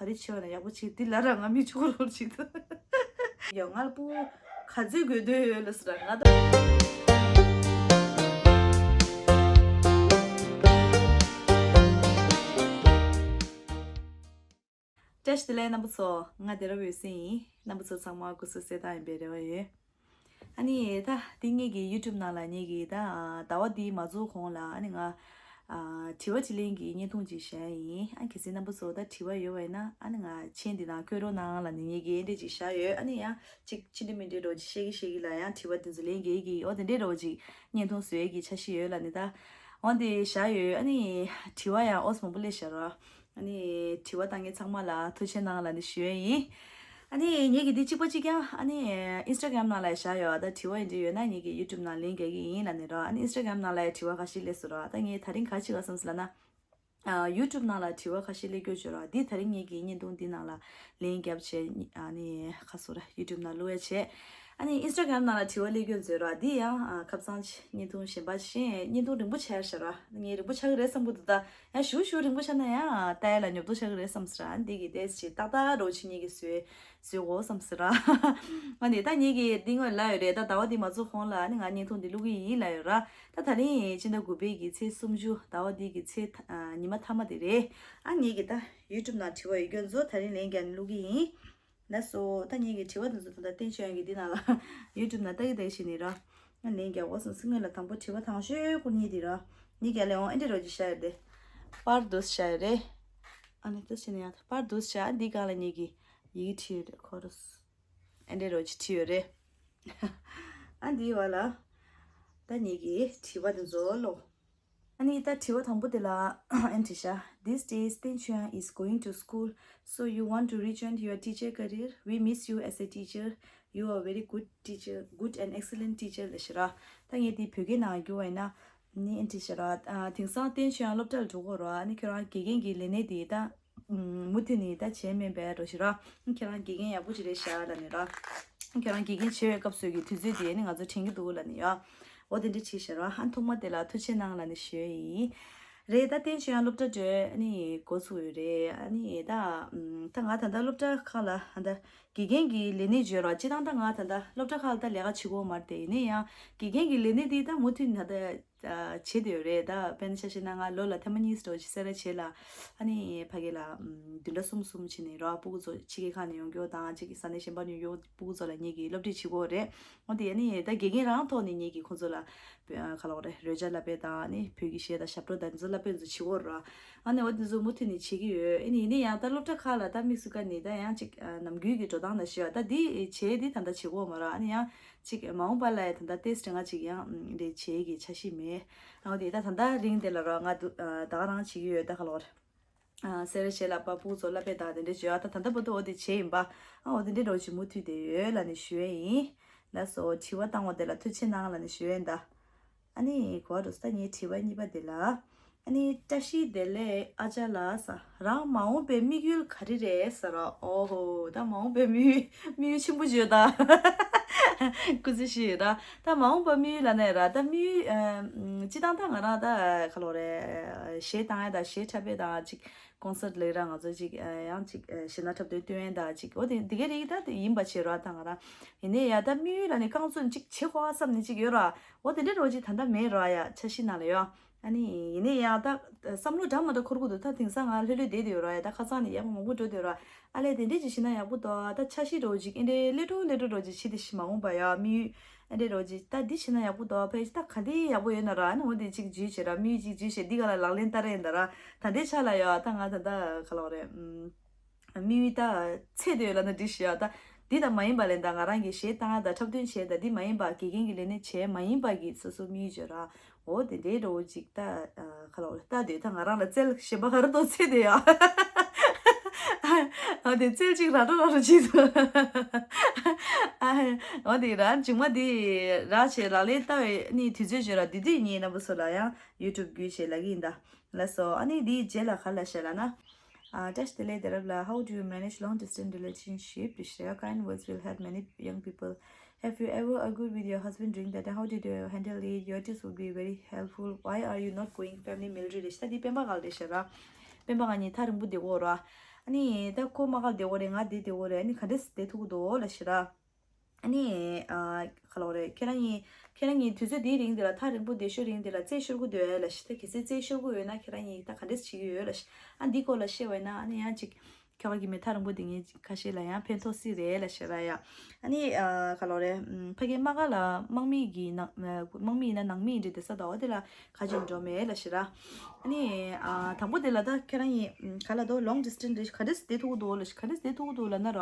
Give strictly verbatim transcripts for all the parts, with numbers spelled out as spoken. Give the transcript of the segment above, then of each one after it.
ག་རེ་བྱེད་པ་ན་ཡག་པོ་བྱེད་འདི་ལ་ར་ང་མི་ཆུ་ཁོ་རོར་བྱེད་དུ། ཡང་ང་ལ་སྤུ་གུ་ག་ཚོད་དགོས་འདོད་ཡོད་ལ་ཟེར་ང་ད། བཀྲ་ཤིས་བདེ་ལེགས་རྣམ་པ་ཚོ། ང་བདེ་རབ་འོད་ཟེར་ཡིན། རྣམ་པ་ཚོ་ཚང་མ་སྐུ་གཟུགས་གསལ་ཐང་ཡིན་པའི་རེ་བ་ཡོད། ཨ་ནི་ད་འདི་ངེད་ཀྱི་ཡུ་ཊུབ་ནང་ལ་ངེད་ཀྱི་ད་ཟླ་བ་འདི་མ་རྫོགས་གོང་ལ་ཨ་ནི་ང་ཨ་དྲི་བ་དྲིས་ལན་གྱི་བརྙན་ཐུང་ཅིག་བཞག་ཡིན། ཨ་གལ་སྲིད་རྣམ་པ་ཚོ་ད་དྲི་བ་ཡོད་པ་ཡིན་ན་ཨ་ནི་ང་མཆན་འདི་ནང་བཀོད་རོགས་གནང་ལབ་ནས་ངེད་ཀྱི་འདི་འདྲས་ཅིག་བཞག་ཡོད། ཨ་ནི་ཡང་ཅིག་ཕྱི་འདྲི་མི་འདྲི་རོགས་ཅིག་བཤད་ཀྱི་བཤད་ཀྱི་ལ་ཡང་དྲི་བ་འདི་ཚོ་ལན་རྒྱག་གི་འོ་དེ་འདྲས་རོགས་ཅིག་བརྙན་ཐུང་བཟོ་ཡས་ཀྱི་འཆར་གཞི་ཡོད་ལབ་ནི་ད། འོ་དེ་འདྲས་བཞག་ཡོད། ཨ་ནི་དྲི་བ་ཡང་ཨོ་ཙམ་མང་པོ་སླེབས་ཤག་ར། ཨ་ནི་དྲི་བ་བཏང་མཁན་ཚང་མ་ལ་ཐུགས་རྗེ་གནང་ལབ་ནི་ཞུ་ཡས་ཡིན། ཨ་ནི་ངེད་ཀྱི་འདི་གཅིག་པ་གཅིག་རྐྱང་ཨ་ནི་ཨིན་སི་ཊ་གྷ་རམ་ནང་ལ་བཞག་ཡོད། ད་དྲི་བ་ཡིན་འདྲི་ཡོད་ན་ངེད་ཀྱི་ཡུ་ཊུབ་ནང་ལན་རྒྱག་གི་ཡིན་ལབ་ནི་ར། ཨ་ནི་ཨིན་སི་ཊ་གྷ་རམ་ནང་ལ་ཡང་དྲི་བ་ཁ་ཤས་སླེབས་སོང་ར། ད་ངས་ད་རིང་ག་རེ་བྱེད་ག་བསམ་སོང་ལབ་ན། ཨ་ཡུ་ཊུབ་ནང་ལ་དྲི་བ་ཁ་ཤས་སླེབས་ཀྱི་ཡོད་ཅོ་ར། འདི་ད་རིང་ངེད་ཀྱི་བརྙན་ཐུང་འདི་ནང་ལ་ལན་རྒྱབ་བྱས་ཨ་ནི་ཁ་སོ་ར་ཡུ་ཊུབ་ནང་བླུག་ཡ་བྱས། ཨ་ནི་ཨིན་སི་ཊ་གྷ་རམ་ནང་ལ་དྲི་བ་སླེབས་ཀྱི་ཡོད་ཅོ་ར། འདི་ཡང་ཨ་ཁ་སང་བརྙན་ཐུང་གཞན་པ་བཞིན་བརྙན་ཐུང་རིང་པོ་ཆགས་ཤག་ར། ངས་རིང་པོ་ཆགས་ཀྱི་རེད་བསམ་གི་འདུག་ད་ཡང་ཞུ་ཞུ་རིང་པོ་ཆགས་ན་ཡང་ལྟ་ཡ་ལ་ཉོབ་ཏོ་ཆགས་ཀྱི་རེད་བསམ་སོང་ར། ཨ་ནི་འདི་གི་ཏོག་ཙམ་ཏག་ཏག་རོ་ཆི་ངེད་ཀྱི་བཟོས། བཟོས་གོ་བསམ་སོང་ར། ཨ་ནི་ད་ངེད་ཀྱི་འདི་ངོས་ལ་ཡོད་རེད། ད་ཟླ་བ་འདི་མ་རྫོགས་གོང་ལ་ཨ་ནི་ང་བརྙན་ཐུང་འདི་བླུག་གི་ཡིན་ལབ་ཡོད་ར། ད་ད་རིང་སྤྱི་ཟླ་དགུ་པའི་གི་ཚེས་སུམ་ཅུ་ཟླ་བ་འདི་གི་ཚེས་ཨ་ཉི་མ་མཐའ་མ་དེ་རེད། ཨ་ངེད་ཀྱི་ད་ཡུ་ཊུབ་ནང་དྲི་བ་ཡོད་རྒྱུ་ཚོ་ད་རིང་ལན་རྒྱག་ནི་བླུག་གི་ཡིན། ལགས་སོ། ད་ངེད་ཀྱི་དྲི་བ་དེ་ཚོ་ད་ལྟ་བསྟན་ཆོས་དབྱངས་ཀྱི་འདི་ནང་ལ་ཡུ་ཊུབ་ནང་ལྟ་གི་ལྟ་གི་བྱས་ནི་ར། ང་ལན་རྒྱག་གོ་བསམ་སོང་། སྔོན་ལ་དང་པོ་དྲི་བ་དང་ཤོས་སྐོར་གཉིས་དེ་ར། ངེད་ཀྱི་ལན་འོང་ཨེ་འདྲས་རོ་ཅིག་བཞག་ཡོད་དེ། པར་འདུག་བཞག་ཡོད་རེད། ཨ་ནི་ད་བྱས་ནི་ཡང་པར་འདུག་བཞག་འདི་སྒང་ལ་ངེད་ཀྱི་ཡི་གེ་བྲིས་ཡོད་རེད་ཁོ་རོ། ཨེ་འདྲས་རོ་ཅིག་བྲིས་ཡོད་རེད། ཨ་འདི་བ་ལ། ད་ངེད་ཀྱི་དྲི་བ་དེ་ཚོ་ལོ། ཨ་ནི་ད་དྲི་བ་དང་པོ་དེ་ལ་ཨེ་འདྲས་བཞག These days, Teng Chuang is going to school, so you want to rejoin your teacher career? We miss you as a teacher. You are very good teacher, good and excellent teacher ལབ་ཤག་ར། ད་ངས་འདི་བོད་སྐད་ནང་བསྒྱུར་བ་ཡིན་ན། ནི་ཨེ་འདྲས་བྱས་ར། ཨ་དེང་སང་བསྟན་ཆོས་ཡང་སློབ་གྲྭ་ལ་འགྲོ་གོ་ར། ཨ་ནི་ཁྱོད་རང་དགེ་རྒན་གྱི་ལས་གནས་དེ་ད་མུ་མཐུད་ནས་ད་བྱས་མེད་པའི་འགྲོ་ཞིག་ར། ཁྱོད་རང་དགེ་རྒན་ཡག་པོ་ཅིག་རེད་ཤག་ལབ་ནས་ར། ཁྱོད་རང་དགེ་རྒན་བྱེད་པའི་སྐབས་སུ་གི་དུས་ཚོད་དེ་ནི་ང་ཚོ་དྲན་གྱི་འདུག་ལབ་ནས་ཡ། འོ་དེ་འདྲ་བྱས་ཤག་ར། ཨ་ཐོག་མ་དེ་ལ་ཐུགས་རྗེ་གནང་ལབ་ནས་ཞུ་ཡ་ཡིན། རེད། ད་བསྟན་ཆོས་ཡང་སློབ་གྲྭ་འགྲོ་ཨ་ནི་འགོ་ཚུགས་ཡོད་རེད། ཨ་ནི་ད་ད་ང་ད་ལྟ་སློབ་གྲྭ་ཁག་ལ་ད་དགེ་རྒན་གྱི་ལས་གནས་འཇོན་ར། སྤྱིར་བཏང་ད་ང་ད་ལྟ་སློབ་གྲྭ་ཁག་ལ་ད་ལས་ཀ་བྱེད་ཀྱི་ཡོད་མ་རེད་དེ། ཡིན་ན་ཡང་དགེ་རྒན་གྱི་ལས་གནས་དེ་ད་མུ་མཐུད་ནས་ད་ལྟ་བྱེད་བསྡད་ཡོད་རེད། ད་དཔེར་ན་ཆ་བཞག་ན་ང་ལོ་ལ་ཐེངས་མ་གཉིས་འགྲོ་ཅིག་སེ་ར་བྱེས་ལ་ཨ་ནི་ཕ་གི་ལ་བདུན་ཕྲག་གསུམ་གསུམ་བྱས་ནས་ར་སྤུ་གུ་ཚོ་ཕྱི་རྒྱལ་ཁག་ནས་ཡོང་རྒྱུ་དང་གཅིག་གི་ས་གནས་གཞན་པ་ནས་ཡོང་སྤུ་གུ་ཚོ་ལ་ངེད་ཀྱིས་སློབ་ཁྲིད་བྱེད་ཀྱི་ཡོད་རེད། འོ་དེ་ཨ་ནི་ད་དགེ་རྒན་རང་ཐོག་ནས་ངེད་ཀྱིས་ཁོང་ཚོ་ལ་ག་ལབ་དགོས་རེད། རོལ་ཆ་བསླབ་པ་དང་ཨ་ནི་བོད་ཀྱི་གཞས་དང་ཞབས་བྲོ་དང་འདི་ཚོ་བསླབ་པ་ཚོ་བྱེད་ཀྱི་ཡོད་ར། ཨ་ནི་འོ་དེ་ཚོ་མུ་མཐུད་ནས་བྱེད་ཀྱི་ཡོད། ཨ་ནི་ཡིན་ན་ཡང་ད་སློབ་གྲྭ་ཁག་ལ་ད་དམིགས་སུ་བཀར་ནས་ད་ཡང་ཅིག་ནམ་རྒྱུན་གྱི་འགྲོ་སྟངས་ལ་ཞུ་བ་ད་འདི་བྱེད་འདི་ད་ལྟ་བྱེད་ཀྱི་ཡོད་མ་རེད། ཨ་ནི་ཡང་ཅིག་མ་འོངས་པ་ལ་ཡང་ད་ལྟ་ཏེས་ཊི་ང་ཅིག་ཡང་འདི་བྱེད་ཀྱི་འཆར་གཞི་མེད། ཨ་འོ་དེ་ད་ད་ལྟ་རིང་དེ་ལ་ར་ང་འདུག་ད་ག་རང་བྱེད་ཀྱི་ཡོད། ད་ག་ལབ་དགོས་རེད། ཨ་སེ་ར་བྱེས་ལ་པ་སྤུ་གུ་ཚོ་བསླབ་པ་དང་དེ་འདྲ་བྱེད་ཡ། ད་ད་ལྟ་བར་དུ་འོ་དེ་བྱས་ཡིན་པ། ཨ་འོ་དེ་འདྲ་འགྲོ་ཅིག་མུ་མཐུད་དེ་ཡོད་ལབ་ནས་ཞུ་ཡ་ཡིན། ལགས་སོ། དྲི་བ་བཏང་བ་དེ་ལ་ཐུགས་རྗེ་གནང་ལབ་ནས་ཞུ་ཡ་ཡིན་ད། ཨ་ནི་གོ་བ་འགྲོ་ས་ད་ངའི་དྲི་བ་གཉིས་པ་དེ་ལ། ཨ་ནི་བཀྲ་ཤིས་བདེ་ལེགས་ཨ་ཅག་ལགས་ས་རང་མ་འོངས་པའི་དམིགས་ཡུལ་ག་རེ་རེད་ཟེར་རོ། ཨོ་ཧོ། ད་མ་འོངས་པའི་དམིགས་ཡུལ་དམིགས་ཡུལ་ཆེན་པོ་བརྗོད་ད། སྐུ་ཚེ་ཞིག་ཡོད་ད། ད་མ་འོངས་པ་དམིགས་ཡུལ་ལབ་ནས་ར་ད་དམིགས་ཡུལ་ཨ་སྤྱིར་བཏང་ད་ང་རང་ད་ག་ལབ་དགོས་རེད། གཞས་བཏང་ཡ་ད་གཞས་འཁྲབ་པ་ད་ཅིག་ཀོན་སར་ལབ་ར་ང་ཚོ་ཅིག་ཡང་ཅིག་གཞས་སྣ་འཁྲབ་སྟོན་སྟོན་ཡ་ད་ཅིག་འོ་དེ་འདི་ག་རིགས་ད་དེ་ཡིན་པ་བྱེད་ར། ད་ང་རང་ཡིན་ནའི་ཡ་ད་དམིགས་ཡུལ་ལབ་ནས་རྐང་བཙུགས་ཅིག་བྱེད་དགོས་བསམ་ནས་ཅིག་ཡོད་ར། འོ་དེ་འདྲ་རོ་ཅིག་ད་ལྟ་མེད་ར་ཡ། འཆར་གཞི་ནང་ལ་ཡོད། ཨ་ནི་ཡིན་ནའི་ཡང་ད་བསམ་བློ་འདྲ་མ་འདྲ་འཁོར་གི་འདུག་ད་དེང་སང་ང་ལྷོད་ལྷོད་བསྡད་དེ་ཡོད་ར་ཡ། ད་ཁ་སང་ནས་ཡག་པོ་མང་པོ་འགྲོ་དེ་ཡོད་ར། ཨ་ལས་དེ་འདྲས་ཅིག་བྱེད་ན་ཡག་པོ་འདུག་ད་འཆར་གཞི་འདྲ་བོ་ཅིག་ཨེ་འདྲས་ལེ་འགྲོ་ལེ་འགྲོ་འདྲ་བོ་ཅིག་བྱེད་དེ་ཤི་མ་འོངས་པ་ཡ་དམིགས་ཡུལ་ཨེ་འདྲས་འདྲ་བོ་ཅིག་ད་འདི་བྱེད་ན་ཡག་པོ་འདུག་ཕ་ཡི་ད་ག་འདི་ཡག་པོ་ཡོད་ན་ར། ཨ་ནི་འོ་དེ་ཅིག་བརྗོད་བྱེད་ར་དམིགས་ཡུལ་ཅིག་བརྗོད་བྱེད་འདི་ག་ལ་ལག་ལེན་བསྟར་ཡིན་ད་ར། ད་འདི་ཆ་ལ་ཡ་ད་ང་ད་ད་ག་ལབ་དགོས་རེད། ཨམ། དམིགས་ཡུལ་ད་ཚད་དེ་ཡོད་ལ་ན་འགྲིག་ཤི་ཡ། ད་འདི་ད་མ་ཡིན་པ་ལས་ད་ང་རང་གི་གཞས་བཏང་ཡ་ད་འཁྲབ་སྟོན་བྱས་ད་འདི་མ་ཡིན་པ་དགེ་རྒན་གྱི་ལས་གནས་བྱས་མ་ཡིན་པ་གི་སོ་སོ་དམིགས་ཡུལ་བརྗོད་ར། འོ་དེ་འདྲའི་འགྲོ་བོ་ཅིག་ད་ག་ལབ་དགོས་རེད། ད་དེ་ད་ང་རང་ལ་རྩལ་གཞན་པ་ག་རེ་གཏོང་ཚད་དེ་ཡ། འོ་དེ་རྩལ་ཅིག་ར་འགྲོ་ར་འགྲོ་ཅིག་འདུག་འོ་དེ་ར་མཇུག་མ་དེ་ར་བྱས་ལག་ལེན་བསྟར་བའི་ནི་དུས་ཚོད་བརྗོད་ར། དེ་དུས་ངས་རྣམ་པ་ཚོ་ལ་ཡང་ཡུ་ཊུབ་བརྒྱུད་བྱས་ལབ་ཀྱི་ཡིན་ད། ལགས་སོ། ཨ་ནི་དེའི་རྗེས་ལ་ག་ལ་བཤད་ལབ་ན། ཨ་བཀྲ་ཤིས་བདེ་ལེགས་བདེ་རབ་ལགས། How do you manage long distance relationship? Your kind words will help many young people. Have you ever argued with your husband during that time? How did you handle it? Your tips would be very helpful. Why are you not going family meal today? ད་འདི་སྤེན་པ་ག་ལ་རེད་ཤག་ར། སྤེན་པ་ང་གཉིས་ཐག་རིང་པོ་བསྡད་ཀྱི་ཡོད་ར། ཨ་ནི་ད་ཁོ་དམག་སྒར་བསྡད་ཡོད་རེད། ང་འདིར་བསྡད་ཡོད་རེད། ཨ་ནི་ག་འདྲས་བསྡད་ཐུབ་ཀྱི་འདུག་ལབ་ཞེ་དྲག་ཨ་ནི་ཨ་ག་ལབ་དགོས་རེད། ཁྱེད་རང་གཉིས་ཁྱེད་རང་གཉིས་དུས་ཚོད་འདིའི་རིང་འདི་ལ་ཐག་རིང་པོ་བསྡད་ཤོག་རིང་འདི་ལ་རྩེད་ཤོར་གྱི་འདུག་ཨེ་ལབ་ཞེ། ད་གལ་སྲིད་རྩེད་ཤོར་གྱི་ཡོད་ན་ཁྱེད་རང་གཉིས་ད་ག་འདྲས་བྱེད་ཀྱི་ཡོད་ལབ་ཞེ། ཨ་འདི་སྐོར་ལ་བཤད་པ་ཡིན་ན་ཨ་ནི་ཡང་ཅིག་ཁྱོ་ག་གི་མི་ཐག་རིང་པོ་འདི་ངས་ཁ་ཤས་ལ་ཡང་ཕན་ཐོགས་སྲིད་རེད་ལབ་ཞེ་དྲག་ཡ། ཨ་ནི་ཨ་ག་ལབ་དགོས་རེད། ཕ་གི་དམག་སྒར་ལ་དམག་མི་གི་ནང་དམག་མི་ཡིན་ན་ནང་མི་ཡིན་འདྲ་བསྡད་ས་དང་འོ་དེ་ལ་ཁ་ཅིག་འགྲོ་མེད་ལབ་ཞེ་དྲག་ཨ་ནི་ཨ་དང་པོ་དེ་ལ་ད་ཁྱེད་རང་གཉིས་ག་ལབ་དགོས། long distance རེད། ག་འདྲས་བསྡད་ཐུབ་ཀྱི་འདུག་ལབ་ཞེ། ག་འདྲས་བསྡད་ཐུབ་ཀྱི་འདུག་ལབ་ན་ར།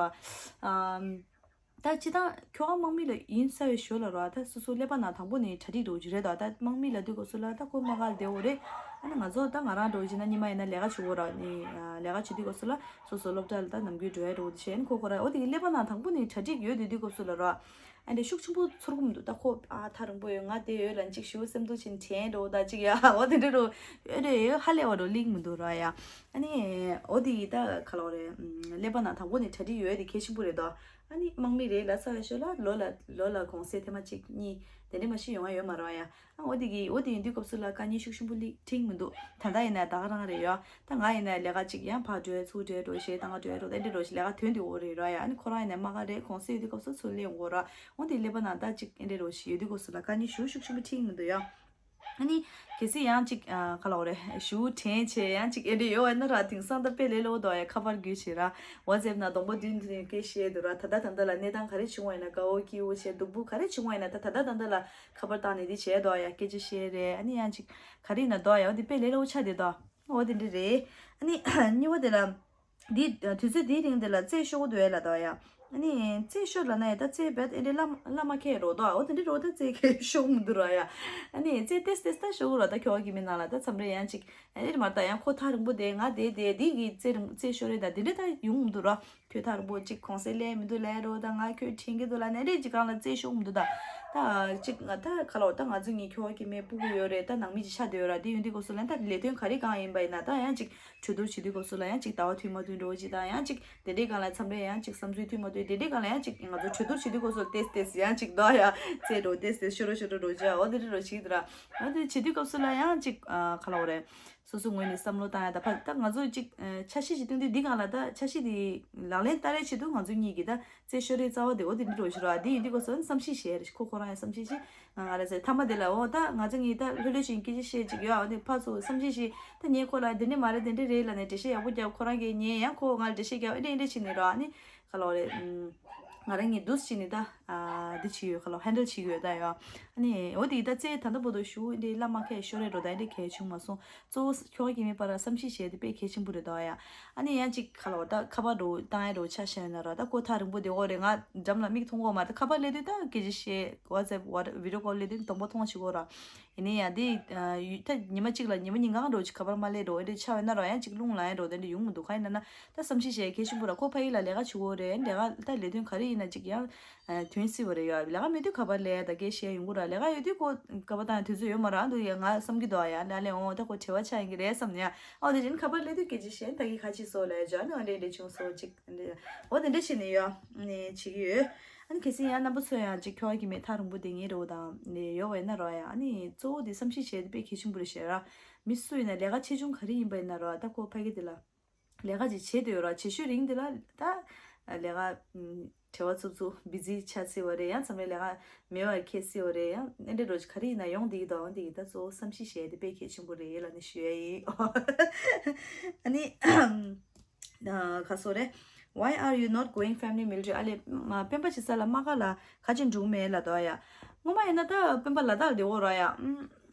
ཨམ། ད་སྤྱིར་བཏང་ཁྱོ་ག་དམག་མི་ལ་ཡིན་ཚར་བའི་ཞོར་ལ་ར་ད་སོ་སོ་ཀླད་པ་ནང་དང་པོ་ནས་གྲ་སྒྲིག་འགྲོ་གི་རེད་དོ། ད་དམག་མི་ལབ་དུས་སྐབས་སུ་ལ་ད་ཁོ་དམག་སྒར་བསྡད་ཡོད་རེད། ཨ་ནི་ང་ཚོ་ད་ང་རང་འདྲ་བོ་བྱས་ན་ཉི་མ་ཡིན་ན་ལས་ཀ་བྱེད་དགོས་ར། ནི་ལས་ཀ་བྱེད་དུས་སྐབས་སུ་ལ་སོ་སོ་སློབ་གྲྭ་ལ་ད་ནམ་རྒྱུན་འགྲོ་ཡ་འགྲོ་གི་འདུག་བྱས། ཨ་ནི་ཁོ་ཁོ་ར་འོ་དེ་གི་ཀླད་པ་ནང་དང་པོ་ནས་གྲ་སྒྲིག་ཡོད་བསྡད་དུས་སྐབས་སུ་ལ་ར། ཨ་འདྲ་ཤུགས་ཆེན་པོ་ཚོར་གི་མི་འདུག་ད་ཁོ་ཨ་ཐག་རིང་པོ་ཡོད། ང་འདིར་ཡོད་ལབ་ཅིག་ཞུ་སེམས་སྡུག་ཆེན་དྲན་འགྲོ་ད་ཅིག་ཡ་འོ་དེ་འདྲ་རུ་ཨེ་འདྲ་ཡོད་ཧ་ལས་པ་རུ་ལིག་མི་འདུག་ར་ཡ། ཨ་ནི་འོ་དེ་ཡི་ད་ག་ལབ་དགོས་རེད། ཀླད་པ་ནང་དང་པོ་ནས་གྲ་སྒྲིག་ཡོད་དེ་གལ་ཆེན་པོ་རེད་དོ། ཨ་ནི་དམག་མི་རེད་ལབ་ཚར་བའི་ཞོར་ལ་ལོ་ལ་ལོ་ལ་གུང་སེང་ཐེངས་མ་གཅིག་གཉིས་དེ་འདྲ་མ་ཤི་ཡོང་ང་ཡོད་མ་རེད་ཡ། ཨ་འོ་དེ་གི་འོ་དེ་ཡིན་དུས་སྐབས་སུ་ལ་དཀའ་ངལ་ཤུགས་ཆེན་པོ་ལིག་འཕྲད་མི་འདུག་ད་ལྟ་ཡིན་ན་ད་ག་རང་རེད་ཡ། ད་ང་ཡིན་ན་ལས་ཀ་གཅིག་ཡང་ཕར་འགྲོ་ཚུར་འགྲོ་འགྲོ་ཞེས་ད་ང་འགྲོ་འགྲོ་ད་འདི་འགྲོ་ཞེས་ལས་ཀ་དོན་དེ་འོ་རེད་ར་ཡ། ཨ་ནི་ཁོ་རང་ཡིན་ན་མ་ག་རེ་གུང་སེང་ཡོད་དུས་སྐབས་སུ་ཚུར་སླེབས་འོ་ར། འོ་དེ་ཀླད་པ་ནང་ད་གཅིག་ཨེ་འདྲ་རོ་ཞིག་ཡོད་དུས་སྐབས་སུ་ལ་དཀའ་ངལ་ཞུ་ཤུགས་ཆེན་པོ་འཕྲད་མི་འདུག་ཡ། ཨ་ནི་གལ་སྲིད་ཡང་གཅིག་ཨ་ག་ལབ་དགོས་རེད། ཞུ་དྲན་བྱས་ཡང་གཅིག་ཨེ་འདྲ་ཡོད་བ་ན་ར་དེང་སང་ད་དཔེ་ལས་སླ་བོ་འདུག་ཡ། ཁ་པར་བརྒྱུད་བྱས་ར་ཝ་ཙེབ་ནང་གདོང་པ་མདུན་དུ་སྐད་བཤད་འདུག་ར། ད་ལྟ་ད་ལྟ་ལ་གནས་སྟངས་ག་རེ་བྱུང་བ་ཡིན་ན་དགའ་བོ་སྐྱིད་བོ་བྱས་སྡུག་པོ་ག་རེ་བྱུང་བ་ཡིན་ན་ད་ད་ལྟ་ད་ལྟ་ལ་ཁ་པར་བཏང་ནས་འདི་བྱས་འདུག་ཡ། སྐད་ཆ་བཤད་རེད། ཨ་ནི་ཡང་གཅིག་ག་རེ་ཡིན་ན་འདུག་ཡ། འོ་འདི་དཔེ་ལས་སླ་བོ་ཆགས་བསྡད་འདུག་འོ་དེ་འདྲ་རེད། ཨ་ནི་གཉིས་པ་དེ་ལ། འདི་དུས་ཚོད་འདིའི་རིང་དེ་ལ་རྩེད་ཤོར་གི་འདུག་ཨེ་ལབ་དོ་ཡ། ཨ་ནི་རྩེད་ཤོར་ལབ་ན་ཡ་ད་རྩེད་བེད་ཨེ་འདྲ་བླ་བླ་མ་ཁེ་རོ་དོ་འོ་དེ་འདྲ་རོ་ད་རྩེད་ཁེ་ཤོར་མི་འདུག་ར་ཡ། ཨ་ནི་རྩེད་ཏེས་ཏེས་ད་ཤོར་གི་ར། ད་ཁྱོ་ག་གི་མི་ནང་ལ་ད་མཚམས་རེ་ཡང་ཅིག་ཨེ་འདྲ་མ་ད་ཡང་ཁོ་ཐག་རིང་པོ་དེ་ང་དེ་དེ་འདི་གི་རྩེད་རིང་རྩེད་ཤོར་རེད། ད་དེ་འདྲ་ད་ཡོང་མི་འདུག་ར། ཁྱོད་ཐག་རིང་པོ་ཅིག་གུང་སེང་སླེབས་མི་འདུག་ལབ་རོ། ད་ང་ཁྱོད་དྲན་གི་འདུག་ལབ་ནས་རེ་ཅིག་གང་ལ་རྩེད་ཤོར་མི་འདུག་ད་ད་ཅིག་ང་ད་ག་ལོ་ད་ང་ཚོ་གཉིས་ཁྱོ་ག་གི་མི་སྤུ་གུ་ཡོད་རེད། ད་ནང་མི་ཅིག་ཆགས་བསྡད་ཡོད་ར། དེ་ཡོང་དུས་སྐབས་སུ་ལ་ད་ལས་དོན་ག་རེ་གང་ཡིན་པ་ཡིན་ན་ད་ཡང་ཅིག་གྲོས་བསྡུར་བྱེད་དུས་སྐབས་སུ་ལ་ཡང་ཅིག་ཟླ་བ་མཐུན་མ་མཐུན་འགྲོ་ཅིག་དང་ཡང་ཅིག་དེ་འདྲའི་སྒང་ལ་མཚམས་རེ་ཡང་ཅིག་བསམ་ཚུལ་མཐུན་མ་མཐུན་དེ་འདྲའི་སྒང་ལ་ཡང་ཅིག་ང་ཚོ་གྲོས་བསྡུར་བྱེད་དུས་སྐབས་སུ་ཏེས་ཏེས་ཡང་ཅིག་འདུག་ཡ་རྩེད་འགྲོ་ཏེས་ཏེས་ཤོར་རོ་ཤོར་རོ་འགྲོ་ཅིག་འོ་དེ་འདྲ་རོ་ཞིག་འདུག་ར། འོ་དེ་བྱེད་དུས་སྐབས་སུ་ལ་ཡང་ཅིག་ག་ལབ་དགོས་རེད། སོ་སོ་ངོས་ནས་བསམ་བློ་བཏང་ཡ་ད་ཕ་ད་ང་ཚོ་ཅིག་འཆར་གཞི་ཞིག་བཏིང་དུས་འདི་སྒང་ལ་ད་འཆར་གཞི་དེ་ལག་ལེན་བསྟར་ཡའི་ཆེད་དུ་ང་ཚོ་གཉིས་ཀྱིས་ད་རྩེད་ཤོར་རེད་རྩ་བ་དེ་འོ་དེ་འདྲ་རོ་ཞིག་རོ། ཨ་དེ་ཡིན་དུས་སྐབས་སུ་བསམ་གཞིག་བྱས་རེད། ཁོ་ཁོ་རང་ཡང་བསམ་གཞིག་བྱས། ང་ང་རང་ཚོའི་མཐའ་མ་དེ་ལ་འོ་ད་ང་ཚོ་གཉིས་ད་ལྷོད་ལྷོད་བྱས་སྐད་ཆ་བཤད་ཅིག་ཡོད། འོ་དེ་ཕར་ཚུར་བསམ་གཞིག་བྱས་ད་ངས་ཁོ་ལ་འདི་འདྲ་མ་རེད་འདི་འདྲ་རེད་ལབ་ནས་འགྲེལ་བཤད་ཡག་པོ་རྒྱབ། ཁོ་རང་གིས་ངས་ཡང་ཁོ་ང་ལ་འགྲེལ་བཤད་རྒྱབ། ཨེ་འདྲ་ཨེ་འདྲ་བྱས་ནས་རོ། ཨ་ནི་ག་ལབ་དགོས་རེད། ང་རང་གཉིས་འདུག་སེ་བྱས་ནས་ད་ཨ་འདི་བྱས་ཡོད། ག་ལབ་ཧེན་ཌལ་བྱས་ཡོད་ད་ཡོད། ཨ་ནི་འོ་དེ་ད་རྩེད་ད་ལྟ་བར་དུ་ཞུ་ཨེ་འདྲ་བླ་མ་ཁེ་ཤོར་རེད་རོ། ད་ཨེ་འདྲ་གལ་བྱུང་མ་སོང་། གཙོ་བོ་ཁྱོ་ག་གི་མི་བར་བསམ་གཞིག་བྱས་ཏེ་དཔེ་གལ་ཆེན་པོ་རེད་དོ་ཡ། ཨ་ནི་ཡང་ཅིག་ག་ལབ་དགོས་ད་ཁ་པར་འགྲོ་བཏང་ཡ་འགྲོ་ཆ་བཞག་ན་ར་ད་ཁོ་ཐག་རིང་པོ་བསྡད་ཡོད་རེད། ང་འགྲམ་ལ་མིག་མཐོང་གི་ཡོད་མ་རེད། ད་ཁ་པར་སླེབས་དུས་ད་སྐད་ཆ་བཤད། ཝ་ཙེབ་ཝ་བི་ཌི་ཡོ་ཀོལ་སླེབས་དུས་གདོང་པ་མཐོང་བྱེད་ཀྱི་ཡོད་ར། ཡིན་ནའི་ཡང་དེ་ད་ཉི་མ་གཅིག་ལ་ཉི་མ་ཉིན་གང་འགྲོ་ཅིག་ཁ་པར་མ་སླེབས་འགྲོ་ཨེ་འདྲ་ཆགས་ཡོད་ན་ར་ཡང་ཅིག་རླུང་ལངས་ཡ་འགྲོ་དེ་འདྲ་ཡོང་མི་འདུག་ག་ཡིན་ན་ན་ད་བསམ་གཞིག་བྱས་གལ་ཆེན་པོ་ར། ཁོ་ཕ་ཡུལ་ལ་ལས་ཀ་བྱེད་ཀྱི་ཡོད་རེད། ལས་ཀ་ད་ལས་དོན་ག་རེ་ཡིན་ན་ཅིག་ཡང་དོན་སྲིད་པ་རེད་ཡ། ལས་ཀ་མེད་དུས་ཁ་པར་སླེབས་ད་སྐད་བཤད་ཡོང་གི་ར། ལས་ཀ་ཡོད་དུས་ཁོ་ཁ་པར་བཏང་ཡ་དུས་ཚོད་ཡོད་མ་ར་འདུག་ཡ། ང་བསམ་གྱི་འདུག་ཡ། ལ་ལས་འོང་ད་ཁོ་བྲེལ་བ་ཆགས་ཡིན་གྱི་རེད་བསམ་ཡ། ཨོ་དེ་བཞིན་ཁ་པར་སླེབས་དུས་སྐད་ཆ་བཤད་ད་གི་ཁ་ཅིག་སོ་ལ་ཡ་ཇོ་ནི་འོ་འདྲ་འདྲ་བྱུང་སོ་ཅིག་འདྲ་འོ་དེ་འདྲ་བྱས་ནས་ཡོད་ནས་བྱེད་ཀྱི་ཡོད། ཨ་ནི་གལ་སྲིད་ཡང་རྣམ་པ་ཚོ་ཡང་ཅིག་ཁྱོ་ག་གི་མི་ཐག་རིང་པོ་དེ་ངའི་རོ་དང་ནས་ཡོད་བས་ན་རོ་ཡ། ཨ་ནི་གཙོ་བོ་དེ་བསམ་གཞིག་བྱས་ཏེ་དཔེ་གལ་ཆེན་པོ་རེད་ཤེས་ར། མི་སུ་ཡིན་ན་ལས་ཀ་ཆེ་ཆུང་ག་རེ་ཡིན་པ་ཡིན་ན་རོ་ད་ཁོ་ཕ་གི་དེ་ལ་ལས་ཀ་ཅིག་བྱེད་འདོད་ཡོད་ར། བྱེད་ཤོས་རིང་དེ་ལ་ད་ལས་ཀ་བྲེལ་བ་འཚུབ་འཚུབ་བི་ཛི་ཆགས་སྲིད་པ་རེད། ཡང་མཚམས་རེ་ལས་ཀ་མེད་པ་ཁེལ་སྲིད་པ་རེད། ཡང་ཨེ་འདྲ་རོ་ག་རེ་ཡིན་ན་ཡོང་དེ་གི་དོ་འོན་དེ་གི་ད་གཙོ་བོ་བསམ་གཞིག་བྱས་ཏེ་དཔེ་གལ་ཆེན་པོ་རེད་ལབ་ནས་ཞུ་ཡ་ཡིན། ཨ་ནི་ཁ་སོ་རེད། Why are you not going family military? ཨ་ལེ་སྤེན་པ་ཇི་སྲིད་ལ་དམག་སྒར་ལ་ག་ཅི་འགྲོ་མེད་ལབ་དོ་ཡ། ངོ་མ་ཡིན་ན་ད་སྤེན་པ་ལ་དྭགས་ལ་བསྡད་ཡོད་ར་ཡ།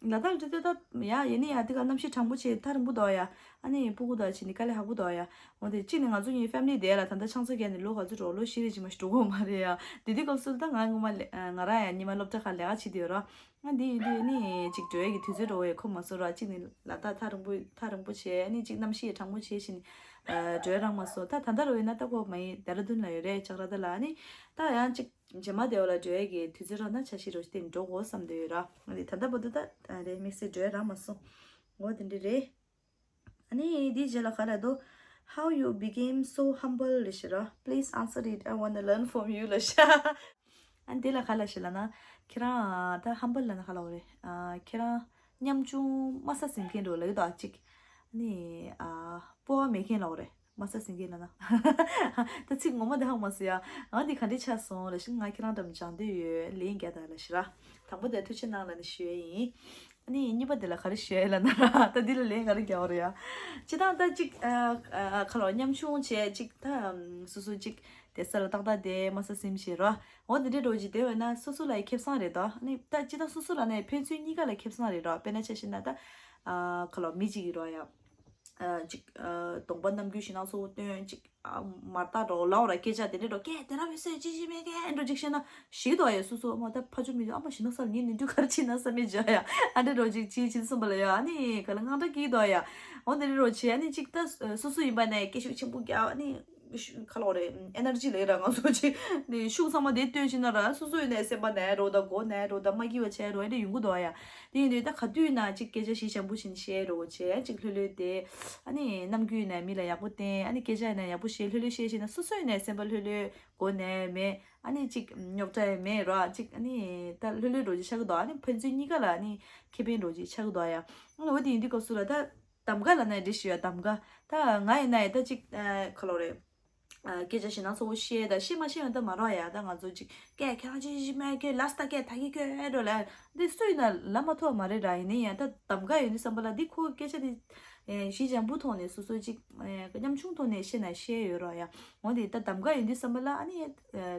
ལ་དྭགས་ལ་བསྡད་དུས་ད་ཡ་ཡིན་ནི་ཡ་དེ་ག་གནམ་གཤིས་གྲང་མོ་བྱས་ཐག་རིང་པོ་འདུག་ཡ། ཨ་ནི་སྤུ་གུ་དང་བྱས་ནི་དཀའ་ལས་ཁག་པོ་འདུག་ཡ། འོ་དེ་གཅིག་ནི་ང་ཚོ་གཉིས་ཕེ་མི་ལི་དེ་ལ་ད་ལྟ་ཆང་ས་བརྒྱབ་ནས་ལོ་ག་ཚོད་འགྲོ་ལོ་བཞི་རེ་ཅིག་མ་ཞིག་འགྲོ་གི་མ་རེད་ཡ། དེ་དུས་སྐབས་སུ་ད་ང་ངོ་མ་ལས་ང་རང་ཡང་ཉི་མ་སློབ་གྲྭ་ཁག་ལས་ཀ་བྱེད་དུས་ར། ང་འདི་ཡིན་དུས་ནི་ཅིག་འགྲོ་ཡ་གི་དུས་ཚོད་འགྲོ་བའི་ཁོམ་མ་སོང་ར། གཅིག་ནི་ལ་དྭགས་ཐག་རིང་པོ་ཐག་རིང་པོ་བྱས། ཨ་ནི་གཅིག་གནམ་གཤིས་གྲང་མོ་བྱས་ཤིང་འགྲོ་ཡ་རག་མ་སོང་། ད་ད་ལྟ་རུ་ཡིན་ན་ད་ཁོ་མ་ཡིན་ཌེ་ར་ཌུན་ལ་ཡོད་རེད་ཅག་ར་ད་ལ། ཨ་ནི་ད་ཡང་གཅིག་རྗེས་མ་དེ་བ་ལ་འགྲོ་ཡ་གི་དུས་ཚོད་རག་ན་འཆར་གཞི་རོ་ཞིག་དེ་འགྲོ་དགོས་བསམ་བསྡད་ཡོད་ར། ང་འདི་ད་ལྟ་བར་དུ་ད་རེད་དམིགས་བསལ་འགྲོ་ཡ་རག་མ་སོང་། འོ་དེ་འདྲ་རེད། ཨ་ནི་འདིའི་རྗེས་ལ་ག་རེ་འདུག How you became so humble ལབ་ཤག་ར། Please answer it, I wanna learn from you ལབ་ཤག་ཨ་ནི་དེ་ལ་ག་ལབ་ཤག་ལབ་ན། ཁྱེད་རང་ད་ཧམ་བལ་ལབ་ན་ག་ལབ་དགོས་རེད། ཨ་ཁྱེད་རང་ཉམ་ཆུང་དམའ་ས་ཟིན་མཁན་འདྲ་བོ་ལབ་ཀྱི་འདུག་ཨ་ཅིག་ཨ་ནི་ཨ་སྤོབས་པ་མེད་མཁན་ལབ་དགོས་རེད། མ་ས་སེང་གེ་ལ་ན། ད་ཚིག་ངོ་མ་དེ་ཧ་གོ་མ་སོང་ཡ། ཨ་འདི་ག་འདྲ་ཆགས་སོང་ལབ་ཤིང་ང་ཁྱེད་རང་འགྲམ་སྦྱང་འདོད་ཡོད་ལན་རྒྱག་དང་ལབ་ཤི་ར། དང་པོ་དེ་ཐུགས་རྗེ་གནང་ལབ་ནས་ཞུ་ཡ་ཡིན། ཨ་ནི་གཉིས་པ་དེ་ལ་ག་རེ་ཞུ་ཡ་ལབ་ན་ར། ད་འདི་ལ་ལན་ག་རེ་རྒྱག་འོ་རེད་ཡ། སྤྱི་བཏང་ད་ཅིག་ཨ་ཨ་ཁ་ལོ་ཉམ་ཆུང་བྱས་ཅིག་ད་སོ་སོ་ཅིག་དེ་ས་ལ་ཏག་ཏག་དེ་མ་ས་སེམས་ཤེས་ར། འོ་འདི་འདྲའི་རོ་ཅིག་དེ་བས་ན་སོ་སོ་ལ་ཡི་ཁེ་བཟང་རེད་ད། ཨ་ནི་ད་སྤྱི་བཏང་སོ་སོ་ལ་ནས་ཕན་ཚུན་གཉིས་ཀ་ལ་ཁེ་བཟང་རེད་ར། དཔེར་ན་ཆ་བཞག་ན་ད་ཨ་ཁ་ལོ་མི་གཅིག་གི་རོ་ཡ། ཅིག་གདོང་པ་རྣམ་འགྱུར་ཞེ་དྲག་ཚོ་སྟོན་ཅིག་མ་ལྟ་རོགས་ལའོ་ར་སྐད་ཆ་དེ་འདྲ་རོ་སྐད་དེ་ར་བས་སོད་ཅི་ཞིག་མེད་སྐད་འགྲོ་ཅིག་བཤད་ན་ཞིག་དོ་ཡ། སོ་སོ་མ་ད་ཕ་ཆུ་མི་འདུག་ཨ་མ་ཞིག་ན་སར་ཉིན་ནི་འདུག་གར་ཕྱིན་ན་ས་མེད་བྱ་ཡ། ཨ་འདྲ་རོ་ཅིག་ཅི་ཅི་གསུམ་པ་ལ་ཡ་ཨ་ནི་ག་ལ་དངངས་སྐྲག་སྐྱིད་དོ་ཡ། འོ་འདི་འདྲ་རོ་ཆེ་ཨ་ནི་ཅིག་ད་སོ་སོ་ཡིན་པ་ནས་སྐད་ཤུགས་ཆེན་པོ་རྒྱག་ཨ་ནི། ཤུ་ཁ་ལོ་རེད། ཨེ་ནར་ཇི་ལས་ར་ང་ཚོ་ཅིག་ནི་ཤུགས་ཚང་མ་དེ་སྟོན་ཕྱིན་ན་ར་སོ་སོ་ཡིན་ནའི་སེམས་པ་ནས་རོ་ད་མགོ་ནས་རོ་ད་མ་སྐྱིད་པ་བྱས་རོ་ཨེ་འདྲ་ཡོང་གི་འདུག་ཡ། དེ་ཡིན་དུས་ད་ག་དུས་ན་ཅིག་སྐད་ཆ་ཞིག་ཞན་པོ་བྱིན་བཤད་རོ་བྱས་ཅིག་ལྷོད་ལྷོད་དེ། ཨ་ནི་རྣམ་འགྱུར་ནས་མི་ལ་ཡག་པོ་བསྟན། ཨ་ནི་སྐད་ཆ་ཡིན་ན་ཡག་པོ་བཤད་ལྷོད་ལྷོད་བཤད་བཤད་ན་སོ་སོ་ཡིན་ནའི་སེམས་པ་ལྷོད་ལྷོད་མགོ་ནས་མེད། ཨ་ནི་ཅིག་རྙོག་དྲ་ཡང་མེད་རོ་ཅིག་ཨ་ནི་ད་ལྷོད་ལྷོད་རོ་ཅིག་ཆགས་ཀྱི་འདུག་ཨ་ནི་ཕན་ཚུན་གཉིས་ཀ་ལ་ཨ་ནི་ཁེ་ཕན་རོ་ཅིག་ཆགས་ཀྱི་འདུག་ཡ། ཨ་ནི་འོ་དེ་ཡིན་དུས་སྐབས་སུ་ལ་ད། གདམ་ག་ལབ་ན་འདི་ཞུ་ཡ་གདམ་ག་ད་ང་ཡིན་ན་ཡ་ད་ཅིག་ཁ་ལོ་རེད། སྐད་ཆ་ཞེ་ན་ཚོ་བོ་བཤད་ད་བཤད་མ་བཤད་ཡང་ད་མ་རོགས་ཡ། ད་ང་ཚོ་ཅིག་སྐད་ཁྱེད་རང་ཅི་ཞིག་མེད་ཁྱོད་ལ་སྟ་སྐད་ད་གི་ཁྱོད་ཨེ་འགྲོ་ལ་འདི་སུ་ཡིན་ན་ལ་མ་ཐོག་མ་རེད་ར། ཡིན་ནའི་ཡང་ད་གདམ་ག་ཡོད་ནི་བསམ་པ་ལ་འདི་ཁོ་སྐད་ཆ་འདི་ཞི་འཇམ་པོ་ཐོག་ནས་སོ་སོ་ཅིག་ཉམ་ཆུང་ཐོག་ནས་བཤད་ན་བཤད་ཡོད་རོགས་ཡ། འོ་འདི་ད་གདམ་ག་ཡོད་ནི་བསམ་པ་ལ་ཨ་ནི་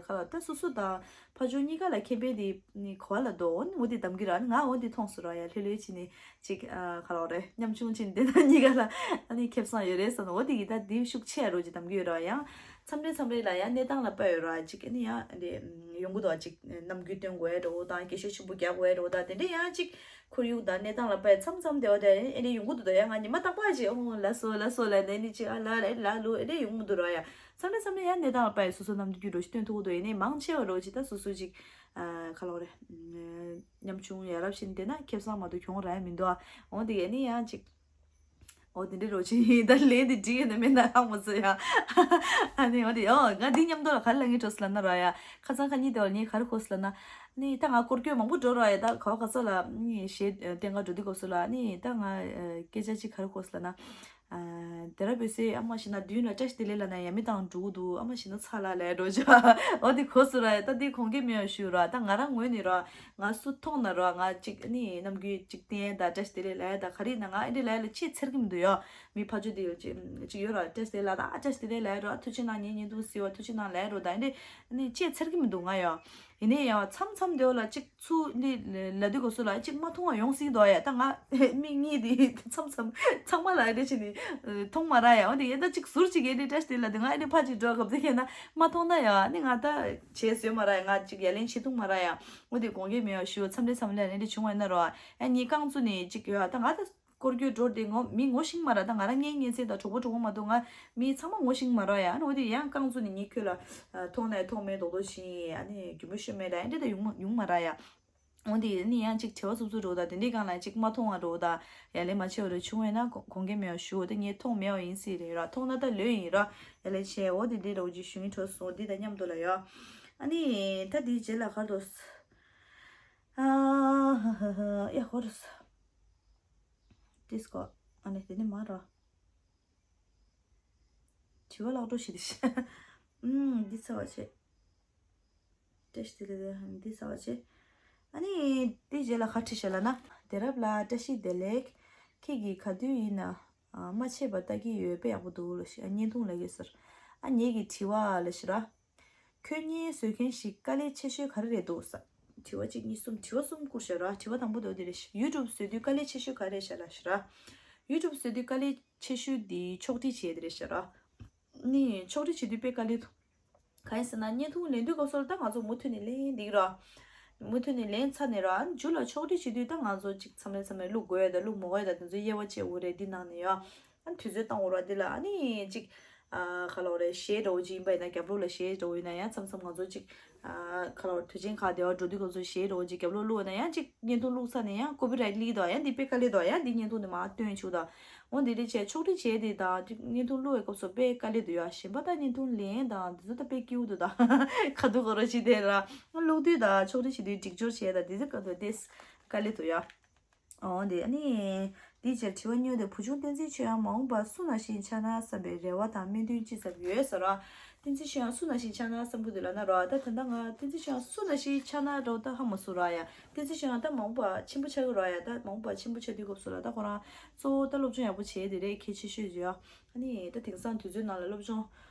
ཁ་ལོ་ད་སོ་སོ་ད་ཕ་ཆོས་གཉིས་ཀ་ལ་ཁེ་ཕན་དེ་ནི་གོ་བ་ལ་འདོད་འོ་ནི་འོ་དེ་གདམ་གི་ར་ནི་ང་འོ་དེ་མཐོང་སོང་ར་ཡ། ལྷོད་ལྷོད་བྱས་ནས་ཅིག་ཨ་ག་ལོ་རེད་ཉམ་ཆུང་ཕྱིན་དེ་ན་གཉིས་ཀ་ལ་ཨ་ནི་ཁེ་བཟང་ཡོད་རེད་བསམ་ནོ། འོ་དེ་གི་ད་དེ་ཤུགས་ཆེ་རོ་ཅིག་གདམ་གི་ཡོད་ར་ཡང་མཚམས་རེ་མཚམས་རེ་ལ་ཡང་གནས་སྟངས་ལ་དཔག་ཡོད་ར་ཅིག་ཨ་ནི་ཡང་དེ་ཡོང་གི་འདུག་ཅིག་རྣམ་འགྱུར་སྟོན་དགོས་རོ་དང་སྐད་ཤུགས་ཆེན་པོ་རྒྱག་དགོས་རོ་དང་དེ་འདྲ་ཡང་ཅིག་ཁོར་ཡུག་དང་གནས་སྟངས་ལ་དཔག་མཚམས་མཚམས་དེ་བ་དེ་ཨ་ནི་ཡོང་གི་འདུག་ད་ཡང་ང་ཉི་མ་རྟག་པར་ཅིག་ཨོ་ལ་སོ་ལ་སོ་ལ་ནས་ནི་ཅིག་ཨ་ལ་ལ་ལ་ལུ་ཨེ་འདྲ་ཡོང་གི་འདུག་ར་ཡ། མཚམས་རེ་མཚམས་རེ་ཡང་གནས་སྟངས་ལ་དཔག་སོ་སོ་རྣམ་འགྱུར་རོ་ཞིག་སྟོན་ཐུབ་ཀྱི་འདུག་ཡིན་ནའི་མང་ཆེ་བ་རོ་ཅིག་ད་སོ་སོ་ཅིག་ཨ་ག་ལོ་རེད། ཉམ་ཆུང་ཡ་རབས་ཤིག་བསྡད་ན་ཁེ་བཟང་མ་གཏོགས་གྱོང་རག་ཡ་མི་འདུག་ཨ། འོ་དེ་ཡ་ནི་ཡང་ཅིག་འོ་དེ་འདྲའི་རོ་ཅིག་ད་ལན་དེ་འགྲིག་ཡོད་ན་མེད་ན་ཧ་མ་ཚོད་ཡ། ཨ་ནི་འོ་དེ་ཡོ་ང་འདི་མཉམ་དུ་ལ་ག་རེ་ལབ་ངེས་འགྲོ་སི་ལབ་ན་ར་ཡ། ཁ་སང་ཁ་ཉིན་དེ་བ་ངས་ག་རེ་གོ་སི་ལབ་ན། ནི་ད་ང་སྐོར་སྐྱོད་མང་པོ་འགྲོ་ར་ཡ། ད་ག་བ་ག་ས་ལ་ནི་གཞས་བསྟན་ག་འགྲོ་དུས་སྐབས་སུ་ལ་ནི་ད་ང་སྐད་ཆ་ཅིག་ག་རེ་གོ་སི་ལབ་ན། དེ་ར་བོད་སའི་ཨ་མ་ཞིག་ན་མདུན་ལ་བཀྲ་ཤིས་བདེ་ལེགས་ལབ་ན་ཡ་མི་དང་འགྲོ་གི་འདུག་ཨ་མ་ཞིག་ན་ཚ་ལ་ལས་འགྲོ་ཅག་འོ་དེ་གོ་སོང་ར་ཡ། ད་དེ་གོང་གེ་མེད་ཡ་ཞུ་ར། ད་ང་རང་ངོས་ནས་ར་ང་སུ་མཐོང་ན་ར་ང་ཅིག་ནི་རྣམ་འགྱུར་ཅིག་བསྟན་ད་བཀྲ་ཤིས་བདེ་ལེགས་ལབ་ད་ག་རེ་ན་ང་ཨེ་འདྲ་ལབ་ལ་ཅིག་འཚེར་གི་མི་འདུག་ཡ། མི་ཕ་ཇོ་དེ་ཅིག་ཡོད་ར་བཀྲ་ཤིས་བདེ་ལེགས་ལབ་ད་བཀྲ་ཤིས་བདེ་ལེགས་ལབ་ར་ཐུགས་རྗེ་གནང་ངའི་བརྙན་ཐུང་གཟིགས་བ་ཐུགས་རྗེ་གནང་ལབ་ར་ད་ཨེ་འདྲ་ནི་ཅིག་འཚེར་གི་མི་འདུག་ང་ཡ། ཡིན་ནའི་ཡང་མཚམས་མཚམས་དེ་བ་ལ་གཅིག་ཚུར་འདི་ལ་དུས་སྐབས་སུ་ལ་གཅིག་མ་མཐོང་བ་ཡོང་སྲིད་འདུག་ཡ། ད་ང་མིག་གཉིས་དེ་མཚམས་མཚམས་ཚང་མ་ལ་འདི་བྱས་ནས་མཐོང་མ་ར་ཡ། འོ་དེ་ཡ་ད་གཅིག་ཟུར་གཅིག་གི་འདི་བཀྲ་ཤིས་བདེ་ལེགས་འདི་ང་འདི་ཕར་གཅིག་འགྲོ་སྐབས་དེ་ཁྱེད་ན་མ་མཐོང་ན་ཡ་ནི་ང་ད་བྱས་བཟོས་མ་ར་ཡ། ང་གཅིག་ཡ་ལན་བྱེད་ཐུབ་མ་ར་ཡ། འོ་དེ་དགོངས་འགལ་མེད་ཡ་ཞུ་མཚམས་རེ་མཚམས་རེ་ལ་འདི་བྱུང་བ་ཡིན་ན་རོ་ཡ། ངས་རྐང་བཙུགས་ནས་གཅིག་ཡོད་ད་ང་ད། སྐོར་སྐྱོད་འགྲོ་དེ་ངོ་མི་ངོ་ཤེས་མ་ར། ད་ང་རང་ངའི་ངའི་ཚེ་ད་གྲོགས་པོ་གྲོགས་པོ་མ་གཏོགས་ང་མི་ཚང་མ་ངོ་ཤེས་མ་ར་ཡ། ཨ་ནི་འོ་དེ་ཡང་རྐང་བཙུགས་ནས་ངས་ཁྱོད་ལ་མཐོང་ནས་མཐོང་མེད་རྡོག་རྡོག་བཞིན་ཨ་ནི་རྒྱུ་མི་ཤོད་མེད་ད་ཨེ་འདྲ་ད་ཡོང་མ་ཡོང་མ་ར་ཡ། འོ་དེ་ནི་ཡང་ཅིག་བྲེལ་བ་འཚུབ་འཚུབ་འགྲོ་ད་དེ་འདྲའི་སྒང་ལ་ཅིག་མ་མཐོང་བ་འགྲོ་ད་ཡ་ལན་མ་བྱེད་བ་རེ་བྱུང་བས་ན་དགོངས་འགལ་མེད་བ་ཞུ། འོ་དེ་ངས་མཐོང་མེད་བ་ཡིན་སྲིད་རེད་ར། མཐོང་ན་ད་ལོས་ཡིན་ར་ཡ་ལན་བྱས། འོ་དེ་འདྲའི་ར་འོ་ཅིག་ཞུ་ངེས་འཕྲོ་སོང་འདི་ད་མཉམ་དུ་ལ་ཡ། ཨ་ནི་ད་དེའི་རྗེས་ལ་ག་རེ་འདུག་ཨ་ཧ་ཧ་ཧ་ཡ་ཧོ་རུ་ས། ཏིས་ཀོ། ཨ་ནི་དེ་ནི་མ་ར། དྲི་བ་ལག་འགྲོ་ཞིག་དེ་ཤ། ཨུམ་འདི་ཚ་བ་ཆེ། བཀྲ་ཤིས་བདེ་ལེགས་འདི་ཚ་བ་ཆེ། ཨ་ནི་དེ་རྗེས་ལ་ཁ་ཁྲི་ཤ་ལ་ན། དེ་རབ་ལ་བཀྲ་ཤིས་བདེ་ལེགས། ཁྱེད་ཀྱིས་ག་དུས་ཡིན་ན་མ་ཆད་པ་ལྟ་གི་ཡོད་པས་ཡག་པོ་འདུག་ལ་ཤི། ཨ་བརྙན་ཐུང་ལ་གི་ཟེར། ཨ་ངེད་ཀྱི་དྲི་བ་ལ་ཤི་ར། ཁྱོད་བརྙན་བཟོ་མཁན་ཞིག་དཀའ་ལས་ཆེ་ཤོས་ག་རེ་རེད་འདུག་ས། དྲི་བ་གཅིག་གཉིས་གསུམ་དྲི་བ་གསུམ་བསྐུར་བཞག་ར། དྲི་བ་དང་པོ་དེ་འོ་དེ་རེད། ཡུ་ཊུབ་བཟོ་དུས་དཀའ་ལས་ཆེ་ཤོས་ག་རེ་རེད་བཞག་ལ་ཤི་ར། ཡུ་ཊུབ་བཟོ་དུས་དཀའ་ལས་ཆེ་ཤོས་དེ་ཕྱོགས་སྒྲིག་བྱས་དེ་རེད་བཞག་ར། ནི་ཕྱོགས་སྒྲིག་བྱེད་དུས་དཔེ་དཀའ་ལས་འདུག་གང་ཡིན་ཟེར་ན་བརྙན་ཐུང་ལེན་དུས་སྐབས་སུ་ལ་ད་ང་ཚོ་མུ་མཐུད་ནས་ལེན་འདི་ར། མུ་མཐུད་ནས་ལེན་ཚར་ནས་ར་མཇུག་ལ་ཕྱོགས་སྒྲིག་བྱེད་དུས་ད་ང་ཚོ་གཅིག་མཚམས་རེ་མཚམས་རེ་བླུག་དགོས་ཡ་ད་བླུག་མ་དགོས་ཡ་ད་དེ་ཚོ་དབྱེ་བ་ཕྱེ་དགོས་རེད། འདི་ནང་ནས་ཡ། ཨ་དུས་ཚོད་བཏང་འོ་ར་འདི་ལ་ཨ་ནི་གཅིག་ཨ་ཁ་ལོ་རེ་གཞས་འདྲ་བོ་ཅིག་ཡིན་པ་ཡིན་ན་རྒྱབ་ལོགས་ལ་གཞས་འདྲ་བོ་ཡིན་ན་ཡང་མཚམས་མཚམས་ང་ཚོ་གཅིག་ཨ་ཁ་ལོ་དུས་ཆེན་ཁག་དེ་བ་འགྲོ་དུས་ཁོ་ཚོ་གཞས་འདྲ་བོ་ཅིག་རྒྱབ་ལོགས་བླུགས་ན་ཡང་གཅིག་བརྙན་ཐུང་བླུགས་ཚར་ནས་ཡང་ཀོ་པི་རའེ་ཊི་སླེབས་དོ་ཡང་འདི་དཔེ་དཀའ་ལས་དོ་ཡང་འདི་བརྙན་ཐུང་འདི་མར་བཏོན་ཆུག་དང་། འོ་འདི་འདྲ་བྱས་ཕྱོགས་སྒྲིག་བྱས་དེ་དང་བརྙན་ཐུང་བླུགས་པའི་སྐབས་སུ་དཔེ་དཀའ་ལས་འདུག་ཡ། གཞན་པ་ད་བརྙན་ཐུང་ལེན་དང་འདི་ཚོ་ད་དཔེ་སྐྱིད་པོ་འདུག་ད་ཁ་ཐུག་གོ་རོ་ཅིག་དེ་ར་བླུགས་དུས་དང་ཕྱོགས་སྒྲིག་བྱེད་དུས་སྒྲིག་སྦྱོར་བྱས་དང་འདི་ཚོ་སྐབས་དུ་དེ་དཀའ་ལས་འདུག་ཡ། འོ་འདི་ཨ་ནི་ དེའི་རྗེས་དྲི་བ་གཉིས་པ་དེ། བུ་ཆུང་བསྟན་འཛིན་ཆོས་དབྱངས་མ་འོངས་པར་སུ་ནང་བཞིན་ཆགས་ན་བསམ་པའི་རེ་བ་དང་སྨོན་འདུན་ཅི་ཙམ་ཡོད་ཟེར་བ། བསྟན་འཛིན་ཆོས་དབྱངས་སུ་ནང་བཞིན་ཆགས་ན་བསམ་གྱི་འདུག་ལབ་ན་རོ། ད་ད་ལྟ་ང་བསྟན་འཛིན་ཆོས་དབྱངས་སུ་ནང་བཞིན་ཆགས་ན་རོ། ད་ཧ་མ་སུ་ར་ཡ། བསྟན་འཛིན་ཆོས་དབྱངས་ད་མ་འོངས་པ་ཆེན་པོ་ཆགས་ཀྱི་རོ་ཡ། ད་མ་འོངས་པ་ཆེན་པོ་ཆགས་དུས་སྐབས་སུ་ལ་ད་ཁོ་རང་གཙོ་བོ་ད་སློབ་སྦྱོང་ཡག་པོ་བྱས་དེ་རེད། གལ་ཆེ་ཤོས་ཡོད། ཨ་ནི་ད་དེང་སང་དུས་ཚོད་ནང་ལ་སློབ་སྦྱོང་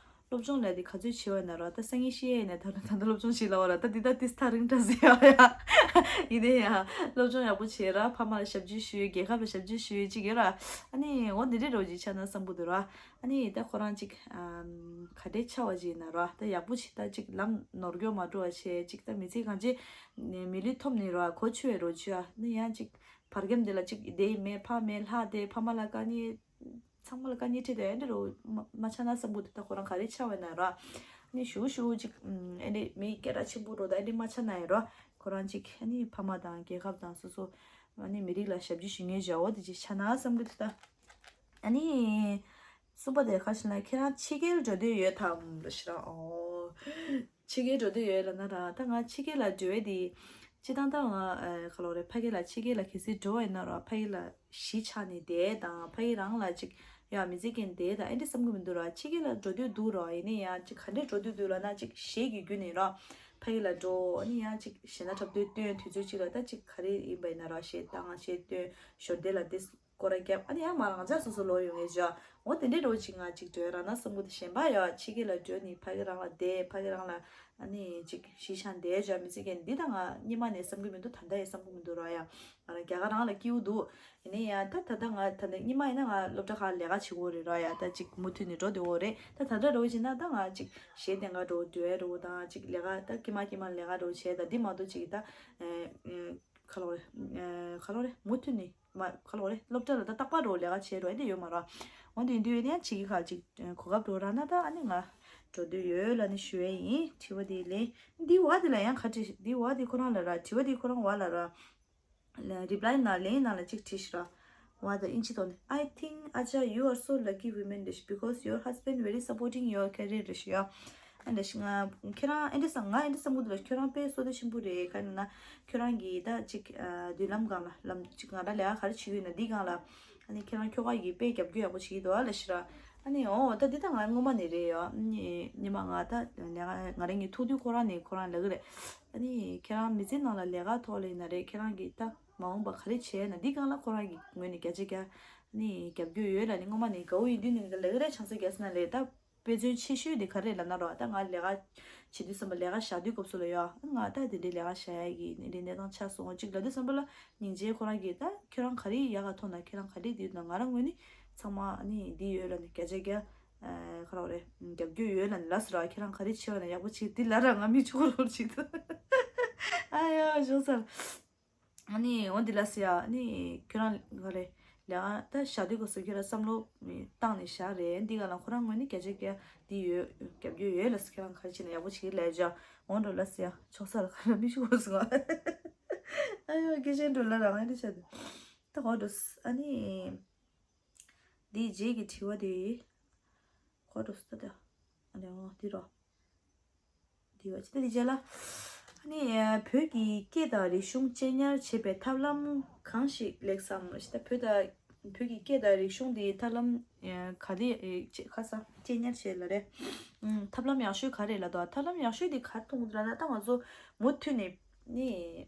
སློབ་སྦྱོང་ལས་དེ་ག་ཚོད་བྱེད་པ་ཡིན་ན་ར། ད་སང་ཉིན་ཤི་ཡས་ཡིན་ན་ད་ད་ལྟ་སློབ་སྦྱོང་བྱེད་ལ་བ་ར། ད་འདི་ད་ཏིས་ཐག་རིང་དྲགས་ཟེར་ཡ་ཡ། ཡིན་ནའི་ཡ་སློབ་སྦྱོང་ཡག་པོ་བྱེད་ར། ཕ་མ་ལ་ཞབས་ཕྱི་ཞུ། རྒྱལ་ཁབ་ལ་ཞབས་ཕྱི་ཞུ། ཅིག་ཡོད་ར། ཨ་ནི་འོ་འདི་འདྲའི་རོ་ཅིག་ཆགས་ན་བསམ་གྱི་འདུག་ར། ཨ་ནི་ད་ཁོ་རང་ཅིག་ཨམ་ག་འདྲའི་ཆགས་པ་ཅིག་ཡིན་ན་ར། ད་ཡག་པོ་ཅིག་ད་ཅིག་ལམ་ནོར་སྐྱོན་མ་འགྲོ་བ་བྱས། ཅིག་ད་མི་ཚེ་གང་ཅི་མི་ལུས་ཐོབ་ནས་ར་གོ་ཆོད་པའི་རོ་ཅིག་ཨ་ནི་ཡང་ཅིག་བར་རྒྱམ་དེ་ལ་ཅིག་བསྡད་མེད་ཕ་མེད་ལྷ་དེ་ཕ་མ་ལ་དཀའ་ངལ། ཚང་མ་ལ་དཀའ་ངལ་འཕྲད་དེ་ཨེ་འདྲ་རུ་མ་མ་ཆགས་ན་བསམ་གྱི་འདུག་ད་ཁོ་རང་ག་རེ་ཆགས་པ་ན་ར། ནི་ཞུ་ཞུ་ཅིག་ཨེ་འདྲ་མི་སྐད་གྲགས་ཆེན་པོ་འགྲོ་ད་ཨེ་འདྲ་མ་ཆགས་ན་ཡང་ར། ཁོ་རང་ཅིག་ཨ་ནི་ཕ་མ་དང་རྒྱལ་ཁབ་དང་སོ་སོ་ཨ་ནི་མི་རིགས་ལ་ཞབས་ཕྱི་ཞུ་མཁན་བྱ་བ་དེ་ཅིག་ཆགས་ན་བསམ་གྱི་འདུག་ད། ཨ་ནི་གསུམ་པ་དེ་ཁ་ཤས་ལ་ཁྱེད་རང་ཕྱི་རྒྱལ་འགྲོ་འདོད་ཡོད་དམ་ལ་ཞེ་ར། ཨོ། ཕྱི་རྒྱལ་འགྲོ་འདོད་ཡོད་ལབ་ན་ར། ད་ང་ཕྱི་རྒྱལ་ལ་འགྲོ་ཡས་དེ། སྤྱིར་བཏང་ད་ང་ཨ་ག་ལོ་རེད། ཕ་གི་ལ་ཕྱི་རྒྱལ་ལ་གལ་སྲིད་འགྲོ་བ་ཡིན་ན་ར་ཕ་གི་ལ་གཞིས་ཆགས་ནས་བསྡད་དང་ཕ་གི་རང་ལ་ཅིག་ཡ་མི་ཚེ་སྐྱེལ་བསྡད་དང་ཨེ་འདྲ་བསམ་གི་མི་འདུག་ར། ཕྱི་རྒྱལ་ལ་འགྲོ་འདོད་འདུག་ར། ཡིན་ནའི་ཡང་ཅིག་ག་འདྲས་འགྲོ་འདོད་འདུག་ལབ་ན་ཅིག་གཞས་ཀྱི་བརྒྱུད་ནས་ར་ཕ་གི་ལ་འགྲོ། ཨ་ནི་ཡང་ཅིག་གཞས་སྣ་འཁྲབ་སྟོན་སྟོན་དུས་ཚོད་ཅིག་ལ་ད་ཅིག་ག་རེ་ཡིན་པ་ཡིན་ན་ར་གཞས་བཏང་གཞས་སྟོན་ཞོར་དེ་ལ་དེ། སྐོར་ར་བརྒྱབ། ཨ་ནི་ཡང་མ་རང་ཅག་སོ་སོ་ལོག་ཡོང་ངེས་བྱ། འོ་དེ་འདྲའི་རོ་ཅིག་ང་ཅིག་འགྲོ་ར་ན་བསམ་གི་འདུག་གཞན་པ་ཡ་ཕྱི་རྒྱལ་ལ་འགྲོ་ནི་ཕ་གི་རང་ལ་བསྡད་ཕ་གི་རང་ལ་ཨ་ནི་ཅིག་གཞིས་ཆགས་བསྡད་བྱ་མི་ཚེ་སྐྱེལ་འདི་ད་ང་སྔོན་མ་ནས་བསམ་གི་མི་འདུག་ད་ལྟ་ཡང་བསམ་གི་མི་འདུག་ར་ཡ། ང་རང་རྒྱ་གར་རང་ལ་སྐྱིད་པོ་འདུག་ཡིན་ནའི་ཡ་ད་ད་ལྟ་ང་ད་ལྟ་སྔོན་མ་ཡིན་ན་ང་སློབ་གྲྭ་ཁག་ལས་ཀ་བྱེད་དགོས་རེད་ར་ཡ། ད་ཅིག་མུ་མཐུད་ནས་འགྲོ་བསྡད་དགོས་རེད། ད་ད་ལྟ་འགྲོ་བྱས་ན་ད་ང་ཅིག་གཞས་བཏང་ག་འགྲོ་འགྲོ་ཡ་འགྲོ་དང་ཅིག་ལས་ཀ་ད་སྐྱེ་མ་སྐྱེ་མ་ལས་ཀ་འགྲོ་བྱས་ད་འདི་མ་གཏོགས་ཅིག་ད་ཨེ་ཨེ། ག་ལོ་རེད། ཨ་ག་ལོ་རེད། མུ་མཐུད་ནས་མ་ག་ལོ་རེད། སློབ་གྲྭ་ལ་ད་རྟག་པར་འགྲོ་ལས་ཀ་བྱེད་འགྲོ་ཨེ་འདི་ཡོད་མ་རེད། འོ་འདི་འདི་ཡོད་ནས་ཡང་བྱེད་ཀྱི་ཁ་ཅིག་གོ་སྐབས་འགྲོ་རག་ན་ད་ཨ་ནི་ང་འགྲོ་འདོད་ཡོད་ལབ་ནས་ཞུ་ཡས་ཡིན། དྲི་བ་འདི་ལན་འདི་བ་འདི་ལ་ཡང་ག་དྲི་འདི་བ་འདི་ཁོ་རང་ལ་ར་དྲི་བ་འདི་ཁོ་རང་བ་ལ་ར། རི་པ་ལའི་ནང་ལན་ནང་ལ་ཅིག་བྲིས་ཤི་ར། བ་ད་ཨིན་ཇི་ཐོག་ནས། I think Acha, you are so lucky women, because your husband very supporting your career རེད་ཤི་ཡ། ཨ་འདྲ་ཞིག་ང་ཁྱེད་རང་ཨེ་འདྲ་བསམ་ང་ཨེ་འདྲ་བསམ་གི་འདུག་ལ་ཁྱོད་རང་དཔེ་བསོད་བདེ་ཆེན་པོ་རེད། ག་ནས་ན་ཁྱོད་རང་གིས་ད་ཅིག་མདུན་ལམ་སྒང་ལ་ལམ་ཅིག་ང་རང་ལས་ཀ་ག་རེ་བྱེད་ཀྱི་ཡོད་ན་འདི་སྒང་ལ་ཨ་ནི་ཁྱེད་རང་ཁྱོ་ག་གིས་དཔེ་རྒྱབ་སྐྱོར་ཡག་པོ་བྱེད་ཀྱི་འདུག་ཨ་ལ་ཤི་ར། ཨ་ནི་འོ་ད་འདི་ད་ང་སྔོན་མ་ནས་རེད་ཡ། ཨ་ནི་ཉི་མ་ང་ད་ལས་ཀ་ང་རང་གི་ཐུག་དུས་ཁོ་རང་ནས་ཁོ་རང་ལབ་གི་རེད། ཨ་ནི་ཁྱེད་རང་མི་ཚེ་ནང་ལ་ལས་ཀ་ཐོག་ལ་ཡིན་ན་རེད། ཁྱེད་རང་གིས་ད་མ་འོངས་པ་ག་རེ་བྱས་ན་འདི་སྒང་ལ་ཁོ་རང་གི་ངོས་ནས་བརྒྱ་ཆ་བརྒྱ་ཨ་ནི་རྒྱབ་སྐྱོར་ཡོད་ལབ་ནི་སྔོན་མ་ནས་དགའ་བོ་ཡིན་དུས་ནས་ལབ་གི་རེད། ཆང་ས་རྒྱག་ས་ན་ལས་ད། དཔེ་མཚོན་ཆེ་ཤོས་དེ་ག་རེ་ལབ་ན་རོ། ད་ང་ལས་ཀ་བྱེད་དུས་ཙམ་པ་ལས་ཀ་བཞག་དུས་སྐབས་སུ་ལ་ཡོད། ང་ད་དེ་འདྲའི་ལས་ཀ་བཞག་ཡ་གི་དེ་འདྲའི་གནས་སྟངས་ཆགས་སོང་ཅིག་ལབ་དུས་ཙམ་པ་ལ་སྙིང་རྗེ་ཁོ་རང་གིས་ད་ཁྱོད་རང་ག་རེ་ཡག་ག་མཐོང་ན་ཁྱོད་རང་ག་རེ་འདི་ཡོད་ན་ང་རང་ངོས་ནས་ཚང་མ་ཨ་ནི་འདི་ཡོད་ལབ་ནས་བརྒྱ་ཆ་བརྒྱ་ཁ་རོག་རེད་རྒྱབ་སྐྱོར་ཡོད་ལབ་ནས་ལབ་སོང་ར། ཁྱེད་རང་ག་རེ་བྱེད་པ་ན་ཡག་པོ་བྱེད་འདི་ལབ་ར་ང་མི་ཆུ་ཁོ་རོག་ཅིག་ད་ཨ་ཡ་ཞོག་ཚར། ཨ་ནི་འོ་འདི་ལ་ཟེར་ཡ། ཨ་ནི་ཁྱོད་རང་ག་རེ་ལས་ཀ་ད་བཞག་དུས་སྐབས་སུ་ཁྱོད་རང་བསམ་བློ་བཏང་ནས་བཞག་རེད། འདི་ག་ལ་ཁོ་རང་ངོས་ནས་བརྒྱ་ཆ་བརྒྱ་འདི་ཡོད་རྒྱབ་སྐྱོར་ཡོད་ལ་ཟེར། ཁྱོད་རང་ག་རེ་བྱས་ན་ཡག་པོ་བྱེད་ཀྱི་ལས་བྱ་འོང་འགྲོ་ལ་ཟེར་ཡ། ཆོག་ས་ལ་ག་རེ་མི་ཤུགས་སོང་ཨ་ཡོ་སྐད་ཆེན་འགྲོ་ལ་རང་ཨེ་འདྲ་བྱ་དུ་ད་གོ་འགྲོ། ཨ་ནི་འདི་རྗེས་ཀྱི་དྲི་བ་དེ་གོ་འགྲོ་ས་ད་ཨ་ནི་འོ་འདི་རོ། དེ་བ་ཅི་ད་དེ་རྗེས་ལ། ཨ་ནི་བོད་ཀྱི་སྐད་དང་རིག་གཞུང་གཅེས་ཉར་བྱེད་པའི་ཐབས་ལམ་གང་ཞིག་ལེགས་སམ། ཞེས་ད་བོད་དང་བོད་ཀྱི་སྐད་དང་རིག་གཞུང་དེའི་ཐབས་ལམ་ག་དེ་ཁ་ས་གཅེས་ཉར་བྱེད་ལ་རེད། ཐབས་ལམ་ཡག་ཤོས་ག་རེ་ལ་དོ། ཐབས་ལམ་ཡག་ཤོས་དེ་ག་མཐོང་གི་འདུག་ལབ་ན་ད་ང་ཚོ་མུ་མཐུད་ནས་ནི།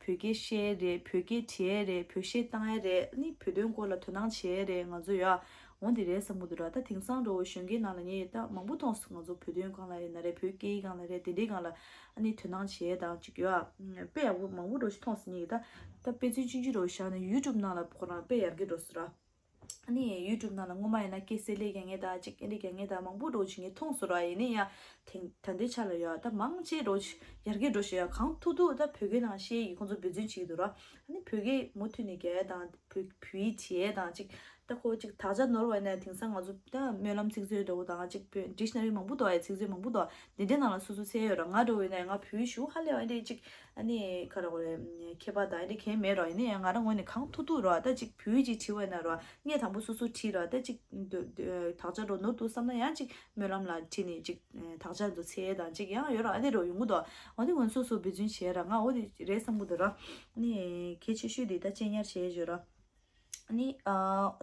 བོད་སྐད་བཤད་རེད། བོད་སྐད་བྲིས་རེད། བོད་གཞས་བཏང་ཡ་རེད། ཨ་ནི་བོད་དོན་སྐོར་ལ་དོ་སྣང་བྱེད་ཡ་རེད། ང་ཚོ་ཡ་འོ་འདི་རེད་བསམ་གི་འདུག་ར། ད་དེང་སང་འགྲོ་བའི་གཞོན་སྐྱེས་ནང་ལ་ངས་ད་མང་པོ་མཐོང་སོང་། ང་ཚོ་བོད་དོན་སྒང་ལ་ཡིན་ན་རེད། བོད་སྐད་ཡིག་སྒང་ལ་རེད། དེ་འདྲའི་སྒང་ལ་ཨ་ནི་དོ་སྣང་བྱེད་ཡ་དང་ཅིག་ཡོད་ཨ། དཔེ་ཡག་པོ་མང་པོ་འགྲོ་ཞིག་མཐོང་སོང་ངས། ད་ད་དཔེ་མཚོན་ཆུང་ཆུང་འགྲོ་བཞག་ན་ཡུ་ཊུབ་ནང་ལ་ཁོ་རང་དཔེ་ཡར་རྒྱས་འགྲོ་སོང་ར། ཨ་ནི་ཡུ་ཊུབ་ནང་ལ་སྔོན་མ་ཡིན་ན་སྐད་གསེད་ལས་རྒྱག་མཁན་དང་ཅིག་ཨེ་འདྲ་རྒྱག་མཁན་དང་མང་པོ་འགྲོ་ཅིག་ངས་མཐོང་སོང་ར། ཡིན་ན་ཡང་དེང་ད་ལྟའི་ཆ་ལ་ཡོད་ད་མང་ཆེ་འགྲོ་ཅིག་ཡར་རྒྱས་འགྲོ་ཞེས་ཡ། གང་ཐུབ་ཐུབ་ད་བོད་སྐད་ནང་བཤད་ཡིག་ཁོང་ཚོ་འབད་བརྩོན་བྱེད་ཀྱི་འདུག་ར། ཨ་ནི་བོད་སྐད་མུ་མཐུད་ནས་རྒྱག་ཡ་དང་བོད་བོད་ཡིག་བྲིས་ཡ་དང་ཅིག་ད་ཁོ་ཅིག་དག་ཆ་ནོར་བ་ཡིན་ན་དེང་སང་ང་ཚོ་ད་སྨོན་ལམ་ཚིག་མཛོད་འདྲ་བོ་དང་ཅིག་བོད་ཌིག་ཤ་ན་རི་མང་པོ་འདུག་ཨ། ཡ་ཚིག་མཛོད་མང་པོ་འདུག་ཨ། འདི་འདྲའི་ནང་ལ་སོ་སོ་འཚོལ་ཡོད་ར། ང་འགྲོ་བས་ན་ང་བོད་ཡིག་ཞུ་ཧ་ལས་པ་ཨེ་འདྲ་ཅིག་ཨ་ནི་ག་རེ་གོ་རེ་མཁས་པ་དང་ཨེ་འདྲ་གང་མེད་ར། ཡིན་ན་ཡང་ང་རང་ངོས་ནས་གང་ཐུབ་ཐུབ་ར། ད་ཅིག་བོད་ཡིག་ཅིག་བྲིས་པ་ཡིན་ན་ར་ངས་དང་པོ་སོ་སོ་བྲིས་ར། ད་ཅིག་དག་ཆ་འགྲོ་ནོར་འདུག་བསམ་ན་ཡང་ཅིག་སྨོན་ལམ་ལ་བྲིས་ནས་ཅིག་དག་ཆ་འདུག་འཚོལ་དང་ཅིག་ཡང་ཡོད་ར། ཨ་ནི་རོ་ཡོང་གི་འདུག་འོ་དེ་ངོས་སོ་སོ་འབད་བརྩོན་བྱས་ར། ང་འོ་དེ་རེད་བསམ་གི་འདུག་ར། ཨ་ནི་གལ་ཆེ་ཤོས་དེ་ད་གཅེས་ཉར་བྱས་ཡོད་ར། ཨ་ནི་ཨ་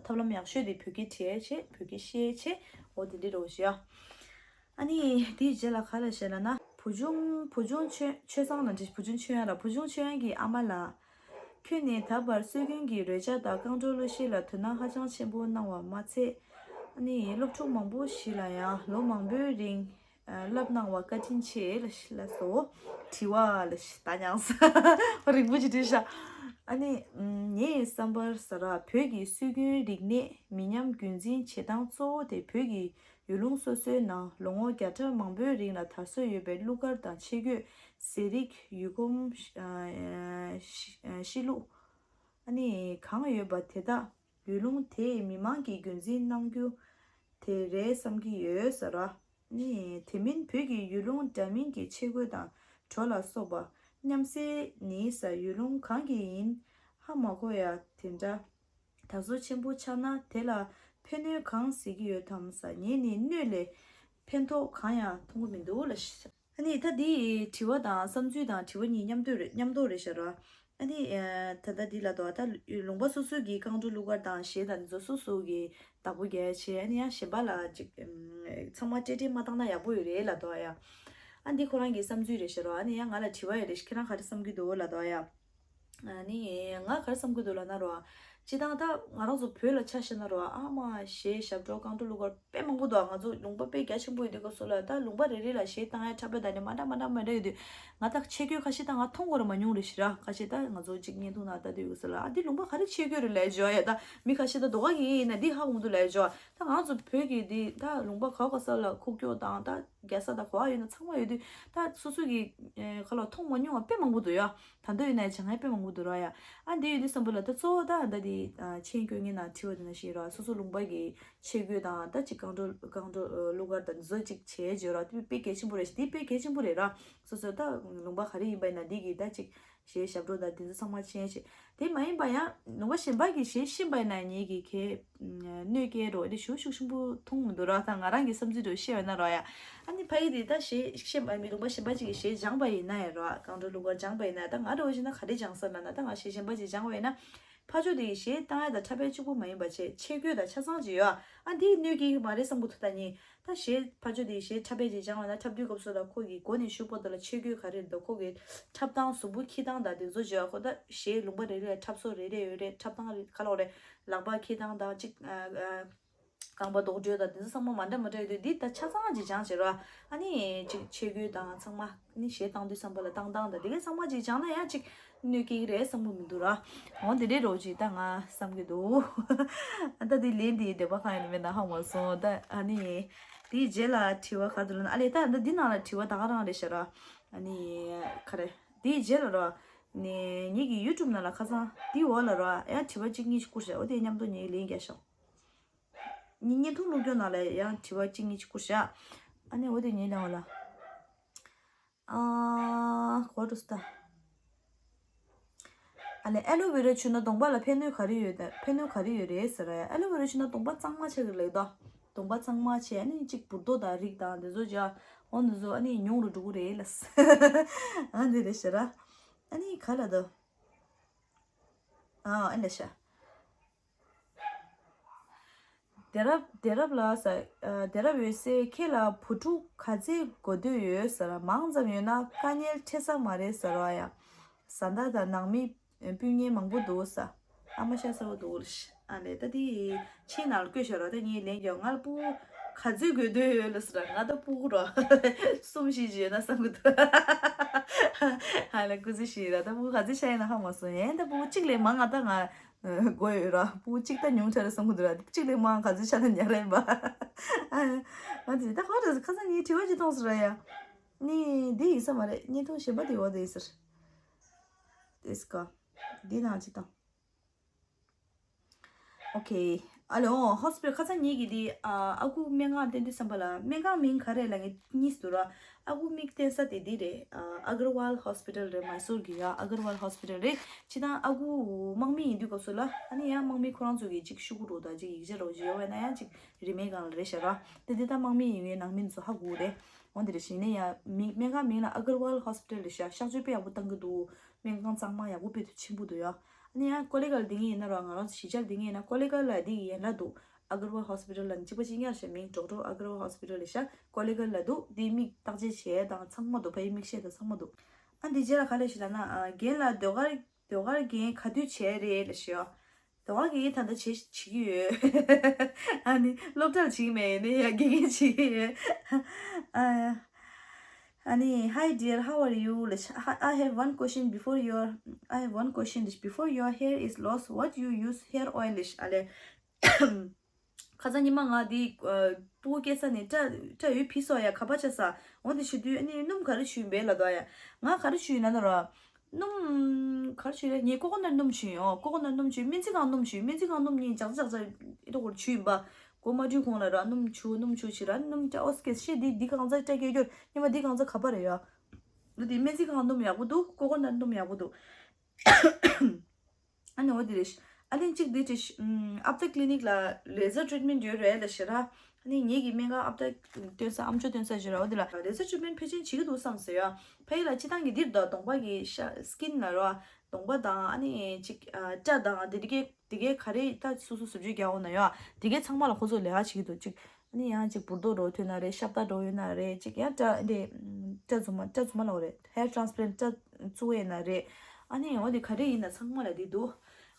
ཐབས་ལམ་ཡག་ཤོས་དེ་བོད་སྐད་བྲིས་བྱས། བོད་སྐད་བཤད་བྱས། འོ་དེ་འདྲ་རོ་ཞུ་ཡ། ཨ་ནི་དེའི་རྗེས་ལ་ག་ལ་བཤད་ལ་ན། བུ་ཆུང་བུ་ཆུང་ཆོས་ཆོས་བཟང་ལ་འདྲི། བུ་ཆུང་ཆོས་དབྱངས་ར། བུ་ཆུང་ཆོས་དབྱངས་ཀྱི་ཨ་མ་ལགས། ཁྱོད་ནི་ད་བར་སྲོལ་རྒྱུན་གྱི་རོལ་ཆ་དང་རྐང་བྲོ་གླུ་གཞས་ལ་དོ་སྣང་ཧ་ཅང་ཆེན་པོ་གནང་བ་མ་ཚད། ཨ་ནི་སློབ་ཕྲུག་མང་པོ་ཞིག་ལ་ཡང་ལོ་མང་པོའི་རིང་བསླབ་གནང་བ་བཀའ་དྲིན་ཆེ་ལ་ལ་སོ། དྲི་བ་ལ་ད་མྱངས་རིང་པོ་ཅིག་དྲིས་ཤག་ཨ་ནི་ངའི་བསམ་པར་ཟ་ར། བོད་ཀྱི་སྲོལ་རྒྱུན་རིག་གནས་མི་ཉམས་རྒྱུན་འཛིན་བྱེད་སྟངས་གཙོ་བོ་དེ་བོད་ཀྱི་ཡུལ་ལུང་སོ་སོའི་ནང་ལོ་ངོ་བརྒྱ་ཕྲག་མང་པོའི་རིང་ལ་དར་སྲོལ་ཡོད་པའི་གླུ་གར་དང་ཆས་གོས། ཟས་རིགས། ཡུལ་གོམས། ཤི་ལུགས། ཨ་ནི་གང་ཡོད་པ་དེ་དག་ཡུལ་ལུང་དེའི་མི་མང་གིས་རྒྱུན་འཛིན་གནང་རྒྱུ་དེ་རེད་བསམ་གྱི་ཡོད་ཟེར་ར། ཨ་ནི་དེ་མིན་བོད་ཀྱི་ཡུལ་ལུང་འདྲ་མིན་གྱི་ཆས་གོས་དང་བྲོ་ལ་སོགས་པ་མཉམ་བསྲེས་ནི་ཟ། ཡུལ་ལུང་གང་གི་ཡིན་ཧ་མ་གོ་ཡ་དེ་འདྲ། དར་སྲོལ་ཆེན་པོ་ཆགས་ན་དེ་ལ་ཕན་གནོད་གང་ཟེར་གྱི་ཡོད་དམ་ཟ། ངས་ནི་གནོད་ལས་ཕན་ཐོགས་གང་ཡང་མཐོང་གི་མི་འདུག་ལ། ཨ་ནི་ད་འདི་དྲི་བ་དང་བསམ་ཚུལ་དང་དྲི་བ་གཉིས་མཉམ་དུ་རེད། མཉམ་དུ་རེད་ཤག་ར། ཨ་ནི་ད་ལྟ་འདི་ལ་དོ་ད་ལུང་པ་སོ་སོའི་གི་རྐང་བྲོ་གླུ་གར་དང་གཞས་དང་འདི་ཚོ་སོ་སོ་གི་བདག་པོ་རྒྱག་བྱས། ཨ་ནི་ཡང་གཞན་པ་ལ་ཅིག་ཚང་མ་སྤྲེལ་སྤྲེལ་མ་བཏང་ན་ཡག་པོ་ཡོད་རེད་ལ་དོ་ཡ། ཨ་འདི་ཁོ་རང་གི་བསམ་ཚུལ་རེད་ཤག་ར། ཨ་ནི་ཡང་ང་ལ་དྲི་བ་ཡོད་རེད། ཁྱེད་རང་ག་རེ་བསམ་གྱི་འདུག་ལ་དོ་ཡ། ཨ་ནི་ང་ག་རེ་བསམ་གྱི་འདུག་ལབ་ན་རོ། སྤྱིར་བཏང་ད་ང་རང་ཚོ་བོད་ལ་ཆ་བཞག་ན་རོ། ཨ་མ་གཞས་ཞབས་བྲོ་རྐང་བྲོ་གླུ་གར་དཔེ་མང་པོ་འདུག་ང་ཚོ་ལུང་པ་དཔེ་རྒྱ་ཆེན་པོ་ཡོད་དུས་སྐབས་སུ་ལ་ད་ལུང་པ་རེ་རེ་ལ་གཞས་བཏང་ཡ་འཁྲབ་པ་དང་ནི་མ་འདྲ་མ་འདྲ་མ་འདྲ་ཡོད་དུས། ང་ད་ཆས་གོས་ཁ་ཤས་ད་ང་མཐོང་གོ་ར་མ་མྱོང་རེད་ཤག་ར། ཁ་ཤས་ད་ང་ཚོ་གཅིག་བརྙན་ཐུང་ནང་ལྟ་དུས་སྐབས་སུ་ལ་ཨ་འདི་ལུང་པ་ག་རེ་ཆས་གོས་རེད་ལབ་བྱས་ཡ། ད་མི་ཁ་ཤས་ད་རྡོ་ཁ་གི་ཡིན་ན་འདི་ཧ་གོ་མི་འདུག་ལབ་བྱས། ད་ང་ཚོ་བོད་ཀྱི་འདི་ད་ལུང་པ་ག་ག་ས་ལ་ཁུག་ཀྱོག་དང་ད་རྒྱ་ས་དང་གོ་བ་ཡོད་ན་ཚང་མ་ཡོད་དུས། ད་སོ་སོ་གི་ཨེ་ག་ལ་མཐོང་མ་མྱོང་བ་དཔེ་མང་པོ་འདུག་ཡ། ད་འདོད་ཡོད་ན་སྦྱང་ཡ་དཔེ་མང་པོ་འདུག་ར་ཡ། ཨ་འདི་ཡོད་དུས་བསམ་པ་ལ་ད་གཙོ་བོ་ད་ད་འདི་ཨ་མཆན་བཀོད་མཁན་ནང་བྲིས་པ་དེ་ནང་བཞིན་ར། སོ་སོ་ལུང་པ་གི་ཆས་གོས་དང་ད་ཅིག་རྐང་བྲོ་རྐང་བྲོ་ཨ་གླུ་གར་དང་འདི་ཚོ་ཅིག་བྱས་བརྗོད་ར། དེ་དཔེ་གལ་ཆེན་པོ་རེད། དེ་དཔེ་གལ་ཆེན་པོ་རེད་ར། སོ་སོ་ད་ལུང་པ་ག་རེ་ཡིན་པ་ཡིན་ན་འདི་གི་ད་ཅིག་གཞས་ཞབས་བྲོ་དང་དེ་ཚོ་ཚང་མ་མཁྱེན་ཤེས། དེ་མ་ཡིན་པ་ཡང་ལུང་པ་གཞན་པ་གི་གཞས་ཤེས་པ་ཡིན་ན་ངེད་ཀྱི་གའི་གནོད་སྐྱེལ་རོགས་དེ་ཞུ་ཤུགས་ཆེན་པོ་མཐོང་མི་འདུག་ར། ད་ང་རང་གི་བསམ་ཚུལ་དུ་བཤད་པ་ཡིན་ན་རོགས་ཡ། ཨ་ནི་ཕ་གི་དེ་ད་གཞས་ཤེས་པ་མི་ལུང་པ་གཞན་པ་ཅིག་གི་གཞས་སྦྱངས་པ་ཡིན་ན་ཡང་རོགས། རྐང་བྲོ་གླུ་གར་སྦྱངས་པ་ཡིན་ན་ད་ང་རང་བཞིན་ན་ག་རེ་སྦྱངས་ས་ལབ་ན་ད་ང་གཞས་གཞན་པ་ཅིག་སྦྱངས་པ་ཡིན་ན། ཕར་ཕྱོགས་དེ་གི་གཞས་བཏང་ཡ་དང་འཁྲབ་པ་གཅིག་པོ་མ་ཡིན་པ་བྱས་ཆས་གོས་དང་ཆ་ཚང་ཅིག་ཡོད་ཨ། འདི་གནོད་སྐྱེལ་གི་མ་རེད་བསམ་གི་འདུག་ད་ནི། ད་གཞས་ཕར་ཕྱོགས་དེ་གཞས་འཁྲབ་པའི་རྗེས་སྦྱངས་པ་ན་འཁྲབ་དུས་སྐབས་སུ་ལ་ཁོ་གི་མགོ་ནས་གཞུག་བར་དུ་ལ་ཆས་གོས་ག་རེ་རེད་འདུག་ཁོ་གི་འཁྲབ་སྟངས་གཟུགས་པོ་འཁྱེར་སྟངས་དང་དེ་ཚོ་བརྗོད་ཁོ་ད་གཞས་ལུང་པ་རེ་རེ་ལ་འཁྲབ་སོ་རེ་རེ་ཡོད་རེད། འཁྲབ་སྟངས་རེ་ག་ལོག་རེད། ལག་པ་འཁྱེར་སྟངས་དང་གཅིག་ཨ་ཨ་རྐང་པ་རྡོག་བྲོས་དང་དེ་ཚོ་ཚང་མ་མ་འདྲ་མ་འདྲ་ཡོད་དུས་འདི་ད་ཆ་ཚང་ཅིག་སྦྱངས་བྱས་ར། ཨ་ནི་ཅིག་ཆས་གོས་དང་ཚང་མ་ནི་གཞས་བཏང་དུས་བསམ་པ་ལ་བཏང་སྟངས་དང་དེ་གའི་ཚང་མ་ཅིག་སྦྱངས་ན་ཡང་ཅིག་གནོད་སྐྱེལ་གི་རེད་བསམ་གི་མི་འདུག་ར། འོ་དེ་འདྲའི་རོགས་ཅིག་ད་ང་བསམ་གི་འདུག་ཨ་ད་དེ་ལན་དེ་འདོད་པ་གང་ཡིན་མེད་ན་ཧ་མ་སོང་། ད་ཨ་ནི་དེའི་རྗེས་ལ་དྲི་བ་ག་རེ་འདུག་ལབ་ན། ཨ་ལས་ད་ད་འདི་ནང་ལ་དྲི་བ་ད་ག་རང་རེད་ཤག་ར། ཨ་ནི་ག་རེ། དེའི་རྗེས་ལ་ར། ནས་ངེད་ཀྱི་ཡུ་ཊུབ་ནང་ལ་ཁ་སང་དེའི་འོག་ལ་ར་ཡང་དྲི་བ་གཅིག་གཉིས་ཤིག་བསྐུར་ཤག་འོ་དེ་མཉམ་དུ་ངས་ལན་རྒྱག་ཤག་ངའི་བརྙན་ཐུང་བླུགས་རྒྱུ་ནང་ལ་ཡང་དྲི་བ་གཅིག་གཉིས་ཅིག་བསྐུར་བཞག་ཨ་ནི་འོ་དེ་ངའི་ལན་འོ་ལ། ཨ་གོ་འགྲོ་སོང་ད། ཨ་ལས་ཨ་ལོ་ཝེ་ར་མཆོད་ན་གདོང་པ་ལ་ཕན་གནོད་ག་རེ་ཡོད་ད་ཕན་གནོད་ག་རེ་ཡོད་རེད་ཟེར་ར་ཡ། ཨ་ལོ་ཝེ་ར་མཆོད་ན་གདོང་པ་གཙང་མ་ཆགས་ཀྱི་ལེགས་དོ། གདོང་པ་གཙང་མ་བྱས་ཨ་ནི་གཅིག་འབུར་རྡོག་དང་རིགས་དང་དེ་ཚོ་བྱས་འོ་འདི་ཚོ་ཨ་ནི་ཉུང་རུ་འགྲོ་གི་རེད་ལ། ཨ་འདི་རེད་ཤག་ར། ཨ་ནི་ག་ལ་དོ། ཨ་ཨ་འདྲ་ཤག་དེ་རབ་དེ་རབ་ལ་ས། ཨ་དེ་རབ་འོད་ཟེར་ཁྱེད་ལ་བུ་ཕྲུག་ག་ཚད་དགོས་འདོད་ཡོད་ཟེར། མང་ཙམ་ཡོད་ན་དཀའ་ངལ་འཕྲད་ས་མ་རེད་ཟེར་བ་ཡ། བཟའ་ཟླ་དང་ནང་མི་སྤུན་ཉེ་མང་པོ་འདུག་ས། ཨ་མ་ཤ་ཚ་པོ་འདུག་ལ་ཤི། ཨ་ལས་ད་དེ་ཆེས་ནང་ལ་བཀོད་ཤག་རོ། ད་ངས་ལན་རྒྱག་ང་ལ་སྤུ་གུ་ག་ཚོད་དགོས་འདོད་ཡོད་ལ་ཟེར། ང་ད་སྤུ་གུ་རོ་གསུམ་བཞི་ཅིག་ཡོད་ན་བསམ་གི་འདུག་ཨ་ལས་སྐུ་ཚེ་ཞིག་ར་ད་སྤུ་གུ་ག་ཚོད་ཤ་ཡིན་ན་ཧ་མ་སོང་། ཡན་ད་སྤུ་གུ་གཅིག་ལས་མང་ང་ད་ང་དགོས་ཡོད་ར། སྤུ་གུ་གཅིག་ད་ཉུང་ཆ་རེད་བསམ་གི་འདུག་ར། གཅིག་ལས་མང་ག་ཚོད་ཤ་ན་ཉག་རེད་པ། ཨ་ང་དེ་ད་ཧོ་ད་ཁ་སང་ངས་དྲི་བ་ཅིག་མཐོང་སོང་ར་ཡ། ནི་འདི་ཡིན་ས་མ་རེད། བརྙན་ཐུང་གཞན་པ་དེ་འོ་དེ་ཡིན་ཟེར། དེ་སྐ་འདི་ནང་ཅིག་དང་། ཨོ་ཁེ། ཨ་ལོ་ཧོ་སི་པི་ཊལ་ཁ་སང་ངེད་ཀྱི་དེ་ཨ་ཨ་ཁུ་སྨན་ཁང་བསྟན་དུས་བསམ་པ་ལ་སྨན་ཁང་མིང་ག་རེ་ལབ་ངེས་གཉིས་སུ་ར། ཨ་ཁུ་མིག་བསྟན་ས་དེ་འདི་རེད། ཨ་ཨ་གར་ཝལ་ཧོ་སི་པི་ཊལ་རེད། མའི་སུར་གྱི་ཡ་ཨ་གར་ཝལ་ཧོ་སི་པི་ཊལ་རེད། ཅི་དང་ཨ་ཁུ་དམག་མི་ཡིན་དུས་སྐབས་སུ་ལ་ཨ་ནི་ཡང་དམག་མི་ཁོ་རང་ཚོ་གི་ཅིག་ཤོག་གུ་རོ་དང་ཅིག་ཡིག་ཆ་རོ་ཅིག་ཡོད་པ་ན་ཡང་ཅིག་རིན་མེད་སྒང་ལ་རེད་ཤག་ར། དེ་འདི་ད་དམག་མི་ཡིན་ངའི་ནང་མི་ཚོ་ཧ་གོ་རེད། འོ་འདི་རེད་ཤི་ནས་ཡ་མིང་སྨན་ཁང་མིང་ལ་ཨ་གར་ཝལ་ཧོ་སི་པི་ཊལ་རེད་ཤག་གཤག་བཅོས་དཔེ་ཡག་པོ་བཏང་གི་འདུག་སྨན་ཁང་གཙང་མ་ཡག་པོ་དཔེ་དུ་ཆེན་པོ་འདུག་ཡ། ནི་ཡང་ཀོ་ལི་གལ་འདི་ངས་ཡིན་ན་རོ། ང་རང་གཞིས་ཆགས་འདི་ངས་ཡིན་ན་ཀོ་ལི་གལ་ལ་འདི་ཡན་ལ་འདུག། Agarwal Hospital ལ་ནི་གཅིག་པ་གཅིག་རྐྱང་ཞེས་མིང་ཌོག་ཊར་Agarwal Hospital ལ་ཤ་ཀོ་ལི་གལ་ལ་འདུག། འདི་མིག་བརྟག་དཔྱད་བྱས་དང་ཚང་མ་འདུག། ཕ་ཡི་མིག་ཤེལ་དང་ཚང་མ་འདུག། ཨ་འདི་རྗེས་ལ་ག་ལས་ཤི་ལ་ན་ཨ་རྒན་ལ་ཟློས་གར་ཟློས་གར་རྒན་ག་དུས་བྱས་རེད་ལ་ཤི་ཡོ། ཟློས་གར་རྒན་ད་ལྟ་བྱེད་བྱེད་ཀྱི་ཡོད། ཨ་ནི་སློབ་གྲྭར་བྱེད་ཀྱི་མེད་ཡིན་ནའི་ཡ་དགེ་རྒན་བྱེད་ཀྱི་ཡོད། ཨ་ཡ། ཨ་ནི། Hi dear, how are you? ལ་ཤ- I have one question before your, I have one question. Before your hair is lost, what you use hair oil? ལ་ཤ་ཨ་ལེ། ཁ་སང་ཉི་མ་ང་འདི་ཨ་སྤུ་གུ་སྐྱེ་ས་ནས་སྐྲ་སྐྲ་ཡོད་ཕི་སོ་ཡ་ཁ་པ་ཆ་ས། འོ་འདི་ཤི་དུས་ཨ་ནི་སྣུམ་ག་རེ་བྱུགས་ཡིན་པས་ལབ་དོ་ཡ། ང་ག་རེ་བྱུགས་ཡིན་ན་ན་ར། སྣུམ་ག་རེ་བྱུགས་རེད། ངས་ཀོ་ཀོ་ནཊ་སྣུམ་བྱུགས་ཡིན། ཨོ་ཀོ་ཀོ་ནཊ་སྣུམ་བྱུགས། སྨན་རྩིས་ཁང་སྣུམ་བྱུགས། སྨན་རྩིས་ཁང་སྣུམ་གཉིས་ཇག་ཇག་ཇག་ཨི་ཏོ་གོར་བྱུགས་ཡིན་པ། གོ་མ་བྱུགས་གོང་ལ་ར་སྣུམ་བྱུགས་སྣུམ་བྱུགས་བྱས་ར་སྣུམ་སྐྲ་ཨོ་སྐད་ཤེས་འདི་འདི་གང་ཚ་སྐྲ་སྐྱེ་རྒྱུར་ཉི་མ་འདི་གང་ཚ་ཁ་པ་རེད་ཡ། འདི་སྨན་རྩིས་ཁང་སྣུམ་ཡག་པོ་འདུག། ཀོ་ཀོ་ནཊ་སྣུམ་ཡག་པོ་འདུག། ཨ་ནི་འོ་དེ་རེད། ཨ་ནི་གཅིག་དེ་དྲིས། ཨབ་ཏ་ཀླི་ནིག་ལ་ལེ་ཟར་ཊི་རི་ཊི་མེན་ཊི་ཡོད་རེད་ལ་ཤི་ར། ཨ་ནི་ངེད་ཀྱི་སྨན་ཁང་ཨབ་ཏ་སྟོན་ས་ཨམ་ཅོག་སྟོན་ས་ཞིག་ར། འོ་དེ་ལ་ལེ་ཟར་ཊི་རི་ཊི་མེན་ཊི་ཕལ་ཆེར་བྱེད་ཀྱི་འདུག་བསམ་ཟེར་ཡ། ཕ་གི་ལ་སྤྱི་བཏང་གི་འདིར་དང་གདོང་པ་གི་ཤ་སི་ཀིན་ལ་ར། གདོང་པ་དང་ཨ་ནི་གཅིག་ཨ་སྐྲ་དང་དེ་དེ་གའི་དེ་གའི་ག་རེ་ད་སོ་སོ་ཟུར་བཅོས་རྒྱག་འོང་ན་ཡ། དེ་གའི་ཚང་མ་ལ་ཁོ་ཚོ་ལས་ཀ་བྱེད་ཀྱི་འདུག་གཅིག་ཨ་ནི་ཡང་ཅིག་འབུར་རྡོག་རོ་ཐོན་ན་རེད། ཤ་བཏགས་འགྲོ་ཡོད་ན་རེད། ཅིག་ཡང་སྐྲ་འདི་སྐྲ་རྫུན་མ་སྐྲ་རྫུན་མ་ལབ་རེད། ཧེར་ཊི་རན་སི་པི་ལན་ཊི་སྐྲ་བཙུགས་ཡོད་ན་རེད། ཨ་ནི་འོ་དེ་ག་རེ་ཡིན་ན་ཚང་མ་ལ་འདི་འདུག་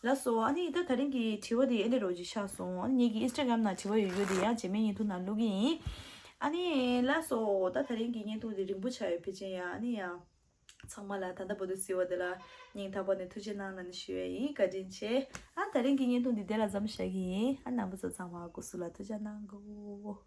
ལགས་སོ། ཨ་ནི་ད་ད་རིང་གི་དྲི་བ་དེ་ཨེ་འདྲ་རོ་ཅིག་ཆགས་སོང་། ཨ་ནི་ངེད་ཀྱི་ཨིན་སི་ཊ་གྷ་རམ་ནང་དྲི་བ་ཡོད་ཡོད་དེ་ཡང་རྗེས་མའི་བརྙན་ཐུང་ནང་བླུག་གི་ཡིན། ཨ་ནི་ལགས་སོ། ད་ད་རིང་གི་བརྙན་ཐུང་དེ་རིང་པོ་ཆགས་ཡོད་ཕལ་ཆེར་ཡ། ཨ་ནི་ཡ། ཚང་མ་ལ་ད་ལྟ་བར་དུ་གཟིགས་པ་དེ་ལ་སྙིང་ཐག་པ་ནས་ཐུགས་རྗེ་གནང་ལབ་ནས་ཞུ་ཡས་ཡིན། བཀའ་དྲིན་ཆེ། ཨ་ད་རིང་གི་བརྙན་ཐུང་འདི་དེ་ལ་མཚམས་བཞག་གི་ཡིན། ཨ་རྣམ་པ་ཚོ་ཚང་མ་སྐུ་གཟུགས་ལ་ཐུགས་རྗེ་གནང་གོ།